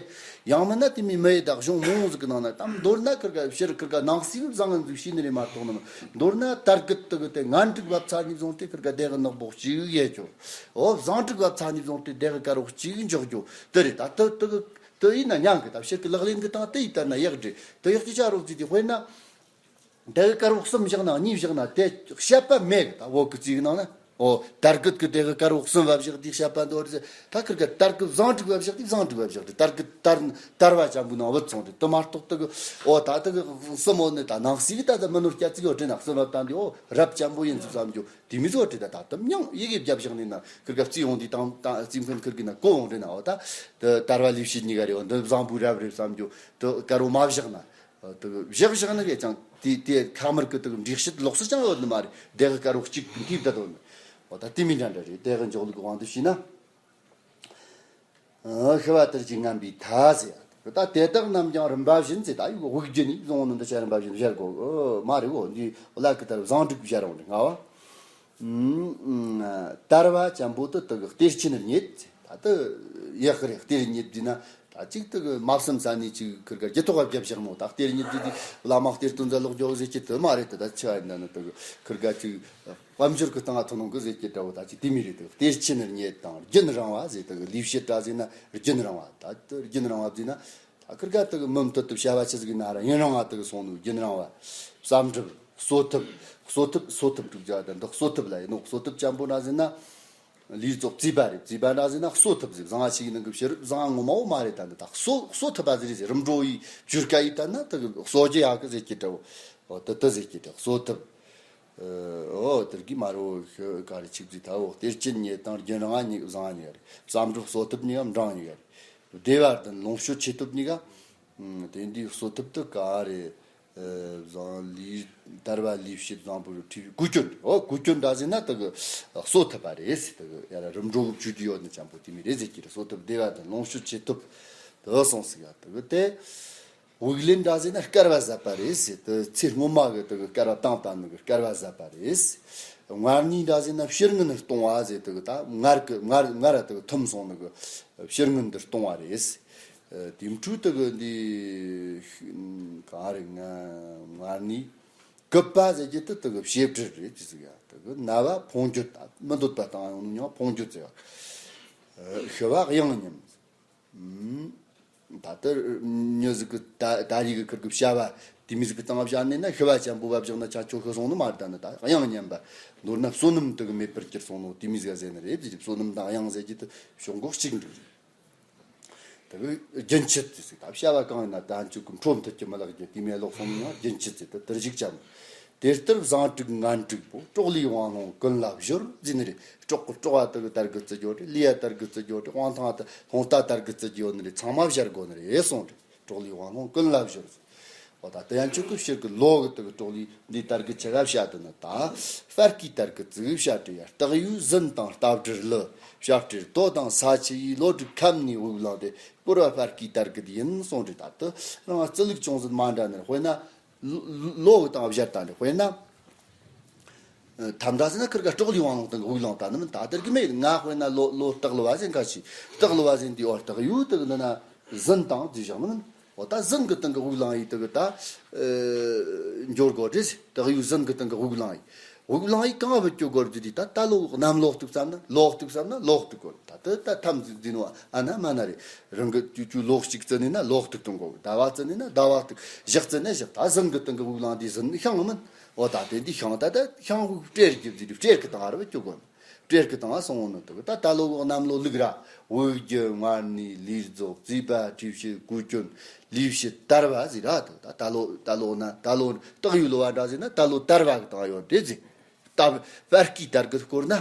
ཡང་མིན་ན་དེ་མི་མི་ཡི་དག་གཞུང་མང་ཟིག་གི་ནང་ན་དམ་མདོར་ན་ཁིར་ག་ཕྱིར་ཁིར་ག་ནང་སྲིད་བཟང་ངན་ཟིག་ཤེས་ནི་རེད་མ་གཏོགས་ནི་མདོར་ན་དར་གི་དེ་གི་དེ་ངན་དྲུག་བབ་ཚ་ནི་བཟུང་སྟེ་ཁིར་ག་སྡེ་གི་ནག་པོ་གཅིག་ཡེ་རྒྱོ། འོ་བཟང་དྲུག་བབ་ཚ་ནི་བཟུང་སྟེ་སྡེ་གི་དཀར་པོ་གཅིག་འཇོག་རྒྱོ་དེ་རེད། ད་དེ་དེ་གི་དེ་ཡིན་ན་ཉང་གི་ད་ཕྱིར་གི་ལག་ལེན་གི་སྟངས་དེ་ཡི་ལྟར་ན་ཡག་འདྲི་དེ་ཡག་གི་ཅ་རོགས་ཀྱི་དེ་དཔེར་ན། སྡེ་གི་དཀར་པོ་གསུམ་བཞག་ན་གཉིས་བཞག་ན་དེ་བཤད་པ་མེད་གི་ད་བོད་ཀྱི་རྩིས་ནང་ན། ཨོ་དར་གི་གི་སྡེ་གི་དཀར་པོ་གསུམ་བ་བཞག་དེ་བཤད་པ་འདོར་ཟེར་ད་ཁིར་གི་དར་གི་བཟང་དྲུག་བ་བཞག་དེ་བཟང་དྲུག་བ་བཞག་དེ་དར་གི་དར་དར་བ་ཅན་པོ་ནང་བུད་སོང་དེ་དེ་མ་གཏོགས་དེ་གི་ཨོ་ད་དེ་གི་གསུམ་འོ་ནི་ད་ནང་སྲིད་གི་ད་ད་མི་ནོར་སྐྱ་ཚིག་ཡོད་དྲན་ན་གསུམ་བ་བཏང་དེ་ཨོ་རབ་ཅན་པོ་ཡིན་ཚུལ་བསམ་རྒྱུ་དེ་མི་ཚོ་དྲི་ད་ད་དམ་ཉང་ཡི་གེ་བརྒྱབ་བཞག་ནས་ན་ཁིར་གི་རྩིས་འོང་དེ་དང་ད་རྩིས་མཁན་ཁིར་གི་ན་གོ་འོང་དྲན་ན་ཨོ་ད་དེ་དར་བ་ལས་བྱེད་གཉིས་ཀ་རེ་ཨོ་འདི་བཟང་པོའི་རབ་རེད་བསམ་རྒྱུ་དེ་དཀར་པོ་མ་བཞག་ན། དེ་གི་བཞག་བཞག་ནི་གས་ཀྱང་དེ་དེ་ཁ་མར་གི་དེ་གི་འགྲིག་ཤེད་ལོགས་སུ་ཅང་ཡོད་ནི་མ་རེད། སྡེ་གི་དཀར་པོ་གཅིག་གི་འཐིབས་ད་དོ་ནི། འོ་ད་དེ་མི་འདྲ་འདྲ་རེད། སྡེ་གི་འཇོག་ལུགས་དབང་དུ་བྱས་ན། ཨ་ཤི་བ་དར་གྱི་ངན་པའི་མཐའ་ཟེར། ད་དེ་དག་རྣམས་ཀྱང་རིམ་པ་བཞིན་ཟེར་ད་ཡོད་དབུགས་རྒྱུ་ནི་བཟུང་ནི་འདི་ཆ་རིམ་པ་བཞིན་བཞག་གོ་མ་རེད་གོ་འདི་བླ་གི་ལྟར་བཟང་དྲུག་བཞག་རུང་རེད་ང་བ། དར་བ་ཅན་པོ་དེ་དེ་གི་གཏེར་ཆེན་རྙེད། ད་དེ་ཡག་གི་རེད། གཏེར་རྙེད་དུས་ན་ད་ཅིག་དེ་གི་མ་བསམ་ས་ནས་ཅིག་ཁིར་ག་རྒྱུ་ཐོག་བ་བརྒྱབ་བཞག་མོ། ད་གཏེར་རྙེད་དུས་དེ་བླ་མ་གཏེར་སྟོན་ཟ་ལོག་རྒྱོ་ཟེར་གྱི་དེ་མ་རེད། དེ་ད་ཆི་ཨ་ཡིན་ན་ནི་དེ་གི་ཁིར་ག་ཅིག་དཔལ་འབྱོར་གི་སྟེང་ང་ཐོན་ནོ་གི་ཟེར་གྱི་འདྲ་བོ་ད་ཅིག་དེ་མི་རེད། དེ་གི་གཏེར་ཆེན་རྙེད་དང་རྒྱུན་རིང་བ་ཟེར་དེ་གི་ལུས་བཤད་འདྲ་ཟེར་ན་རྒྱུན་རིང་བ་ད་དེ་རྒྱུན་རིང་བ་ཟེར་ན་ད་ཁིར་ག་དེ་གི་མུ་མཐུད་དུ་བྱ་བ་ཆི་ཟིག་ཡིན་ན་ར་ཡུན་རིང་བ་དེ་གི་སོང་ནོ་རྒྱུན་རིང་བ་བསམ་གྲུབ། གསོ་ཐབས། གསོ་ཐབས། གསོ་ཐབས་དྲུག་བརྒྱ་དང་འདི་གསོ་ཐབས་ལ་ཡིན་ནོ། གསོ་ཐབས་ཅན་པོ་འདྲ་ཟེར་ན། ལུས་རྫོགས་བརྩིས་པ་རེད། བརྩིས་པ་འདྲ་ཟེར་ན་གསོ་ཐབས་ཟེར། བཟང་ང་ཞིག་ཡིན་ནང་གི་ཕྱིར་བཟང་ང་ངོ་མ་བོ་མ་རེད། ད་འདི་ད་གསོ་གསོ་ཐུབ་པ་ཟེར་རེད་ཟེར། རིམ་གྲོ་ཡི་བཅུར་ཀ་ཡི་ད་ན་ད་གི་གསོ་རྒྱུ་ཡག་གི་ཟེར་གྱི་འདྲ་བོ། ད་ད་ཟེར་གྱི་འདྲ་གསོ་ཐབས། ཨོ་དེར་གི་མ་རོ་ཤི་ག་རེ་ཆིག་ཟིག་ད་འོ་གཏེར་ཆེན་གཉིས་དང་རྒྱུན་རིང་གཉིས་བཟང་གཉིས་ཀ་རེད། བསམ་གྲུབ་གསོ་ཐབས་གཉིས་ཀ་འབྲིང་གཉིས་ཀ་རེད། བདེ་བ་ལྡན་ལོངས་སྤྱོད་ཆེ་ཐུབ་གཉིས་ཀ་དེ་འདི་གསོ་ཐབས་དུ་ག་རེ། བཟང་ལུས་དར་བ་ལུས་བྱེད་བཟང་པོ་རུ་ཁྲིད་པའི་ཀུ་ཀྱོན། ཨོ་ཀུ་ཀྱོན་འདྲ་ཟེར་ན་དེ་གི་གསོ་ཐུབ་པ་རེད་ཟེར། དེ་གི་ཡ་ར་རིམ་གྲོ་གི་བཅུད་ཡོད་ནི་ཅན་པོ་དེ་མི་རེད་ཟེར་གྱི་རེད། གསོ་ཐབས་བདེ་བ་དང་ལོངས་སྤྱོད་ཆེ་ཐུབ་དེ་སོང་ཟིག་ཡ། དེ་གི་དེ་དབུགས་ལེན་འདྲ་ཟེར་ན་སྐལ་བ་ཟད་པ་རེད་ཟེར། དེ་ཚེ་སྔོན་མ་གི་དེ་གི་སྐལ་བ་བཏང་བཏང་ནི་གི་སྐལ་བ་ཟད་པ་རེད། མངལ་གནས་འདྲ་ཟེར་ན་ཕྱིར་ངན་གཏོང་བ་ཟེར། དེ་གི་ད་མངལ་གི་མངལ་མངལ་ར་དེ་གི་ཐུམ་སོང་ནི་གི་ཕྱིར་ངན་འདི་གཏོང་བ་རེད། ཨ། དེ་འཕྲོས་དེ་གི་འདི་ག་རེ་ང་མངལ་ནས་གུད་པ་ཟེར་གྱི་དེ་དེ་གི་བྱེ་བྲི་རེད་ཅི་ཟིག་ཡ། དེ་གི་ན་བ་ཕོངས་གྱུར། ད་མི་འདོད་པ་བཏང་ཡོང་ནི་མྱང་ཕོངས་གྱུར་ཟེར་བ། ཤི་བ་གཡང་ཉམས། ད་ལྟ་མྱི་ཟིག་གི་ད་ད་རེས་གི་ཁིར་གི་བྱ་བ་དེ་མི་ཟིག་གི་སྟེང་བཞག་ནས་ན་ཤི་བ་ཅན་པོ་བ་བཞག་ན་ཆ་ཆོ་ཤི་སོང་ནི་མ་རེད། ད་ནི་ད་གཡང་ཉམས་པ། མདོར་ན་བསོད་ནམས་དེ་གི་མེད་པར་གྱུར་སོང་ནོ་དེ་མི་ཟིག་ག་ཟེར་ནི་རེད་ཟེར། བསོད་ནམས་དང་གཡང་ཟེར་གྱི་དེ་ཕྱོགས་འགོག་གཅིག་འགྲིག་རེད། དེ་གི་རྒྱུན་ཆད་ཟེར་ཟིག་ད་བྱ་བ་གང་ཡིན་ན་ད་འཇུག་གི་འཕྲོ་མཐུད་ཀྱི་མི་ལག་རྒྱུ་དེ་མེད་ལོག་སོང་ཡང་རྒྱུན་ཆད་ཟེར། དེ་དེར་གཞིག་ཅམ། དེ་ལྟར་བཟང་དྲུག་ངན་དྲུག་པོ། གྲོགས་ལུས་དབང་ལྷོང་ཀུན་ལ་བཞུར་ཟེར་ནི་རེད། གྲོགས་གི་གྲོགས་བ་དེ་གི་དར་གི་བརྩི་རྒྱུ་རེད། ལུས་ཡ་དར་གི་བརྩི་རྒྱུ་རེད། དབང་ཐང་ད་ལྷོང་ད་དར་གི་བརྩི་རྒྱུ་ཡོད་ནི་རེད། ཚང་མ་བཞར་དགོས་ནི་རེད་གསུངས་རེད། གྲོགས་ལུས་དབང་ལྷོང་ཀུན་ལ་བཞུར་ཟེར། འོ་ད་དེ་ཡང་ཆོས་ཀྱི་ཕྱིར་གི་ལོ་གི་དེ་གི་གྲོགས་ལུས་འདི་དར་གི་ཆེ་ག་བཤད་དུ་ན་ད་སྤར་ཁའི་དར་གི་བརྩི་གི་བཤད་དུ་ཡ། སྟག་ཡོས་ཟིན་དང་རྟ་བྲེར་ལུ། བྱ་བྲེར་རྡོ་དང་ས་ཆུ་ཡིས། ལོ་དྲུག་ཁམས་ནས་དབུགས་བླངས་ཏེ། བསྐོར་བ་སྤར་ཁའི་དར་གི་ཡིན་གསུངས་རེད། ད་དེ་རང་བརྩི་ལུགས་ཅུང་ཟད་མ་འདྲ་ནི་རེད། དཔེར་ན། ལོ་གི་སྟེང་བཞག་ད་འདི་དཔེར་ན། ཐམ་འདྲ་ཟེར་ན་ཁིར་ག་གྲོགས་ལུས་དབང་ལྷོང་སྟེང་གི་དབུགས་བླངས་ད་ནི་མིན། ད་དེར་གི་མེད། ང་དཔེར་ན་ལོ་ལོ་སྟག་ལོ་བ་ཟེར་འགའ་ཞིག་སྟག་ལོ་བ་ཟེར་འདི་འོ་སྟག་ཡོས་དེ་གི་འདི་ན་ཟིན་དང་འདི་བཞག་ནི་མིན། འོ་ད་ཟིན་གི་སྟེང་གི་དབུགས་བླངས་ཡིས་དེ་གི་ད་འགྱོ་དགོས་རེད། སྟག་ཡོས་ཟིན་གི་སྟེང་གི་དབུགས་བླངས་ཡིས། དབུགས་བླངས་ཡིས་གང་བུད་སྐྱོད་དགོས་རེད་འདི་ད་ད་ལོ་གནམ་ལོ་གཏུག་ཙམ་ན་ལོ་གཏུག་ཙམ་ན་ལོ་གཏུག་དགོས་རེད། ད་དེ་ད་ཐམ་འདི་ནོ་ཨ་ན་མ་ན་རེད། རང་གི་ཅུ་ཅུ་ལོ་གཅིག་བརྩི་ནས་ན་ལོ་གཏུག་གཏོང་དགོས། ཟླ་བ་བརྩི་ནས་ན་ཟླ་བ་གཏུག་ཞག་བརྩི་ནས་ཞག་ད་ཟིན་གི་སྟེང་གི་དབུགས་བླངས་འདི་ཟིན་ཤང་ངི་མིན། འོ་ད་དེ་འདི་ཤང་ད་ད་ཤང་དབུགས་སྤྲེལ་གྱི་ཟིག་སྤྲེལ་གི་སྟེང་ར་བུད་སྐྱོད་དགོས། སྤྲེལ་གི་སྟེང་སོང་ནི་དུ་ད་ད་ལོ་གནམ་ལོ་ལུག་ར། དབུགས་རྒྱུ་མངལ་ནས་ལུས་རྫོགས་བརྩིས་པ་འཁྲུས་བྱེད་ཀུ་ཀྱོན་ལུས་བྱེད་དར་བ་ཟིག་ར། དུ་ད་ད་ལོ་ད་ལོ་ན་ད་ལོ་སྟག་ཡོས་ལོ་བ་འདྲ་ཟིག་ན་ད་ལོ་དར་བ་གི་སྟེང་ཡོད་དེ་ཟིག་ད་སྤར་ཁའི་དར་གི་སྐོར་ན།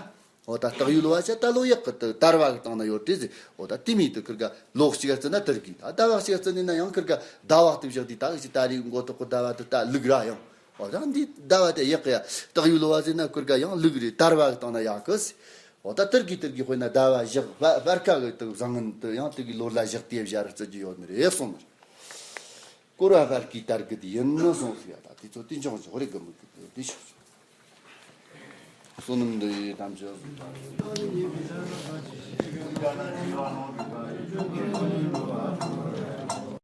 འོ་ད་སྟག་ཡོས་ལོ་བ་ཆ་ད་ལོ་ཡག་གི་དུ་དར་བ་གི་སྟེང་ན་ཡོད་དེ་ཟིག་འོ་ད་དེ་མི་དུ་ཁིར་ག་ལོ་གཅིག་བརྩི་ན་དར་གི་ད་ཟླ་བ་གཅིག་བརྩི་ནས་ན་ཡང་ཁིར་ག་ཟླ་བ་གཏུག་བཞག་དེ་ད་གི་ཅི་ད་རེས་མགོ་ཐོག་གི་ཟླ་བ་དུ་ད་ལུག་ར་ཡང་། འོ་ད་འདི་ཟླ་བ་དེ་ཡག་གི་ཡ། སྟག་ཡོས་ལོ་བ་ཟེར་ན་ཁིར་ག་ཡང་ལུག་རེད། དར་བ་གི་སྟེང་ན་ཡག་གི་ཟིག་འོ་ད་དར་གི་དར་གི་དཔེར་ན་ཟླ་བ་བཞག་སྤར་ཁ་གི་དུ་བཟང་ངན་དུ་ཡང་དུ་གི་ལོ་ལ་བཞག་དེ་བཞག་ར་བརྩི་རྒྱུ་ཡོད་ནི་རེད་གསུངས་ནི་རེད། བསྐོར་བ་སྤར་ཁའི་དར་གི་དེ་ཡིན་ནི་གསུངས་ཟིག་ཡ། ད་དེ་ཚོ་དེ་འབྱུང་ཞོག་རེ་གི་མི་གི་དེ་ཤོག་ཤོག་བསོད་ནམས་འདི་ཡི་དམ་ཆོས།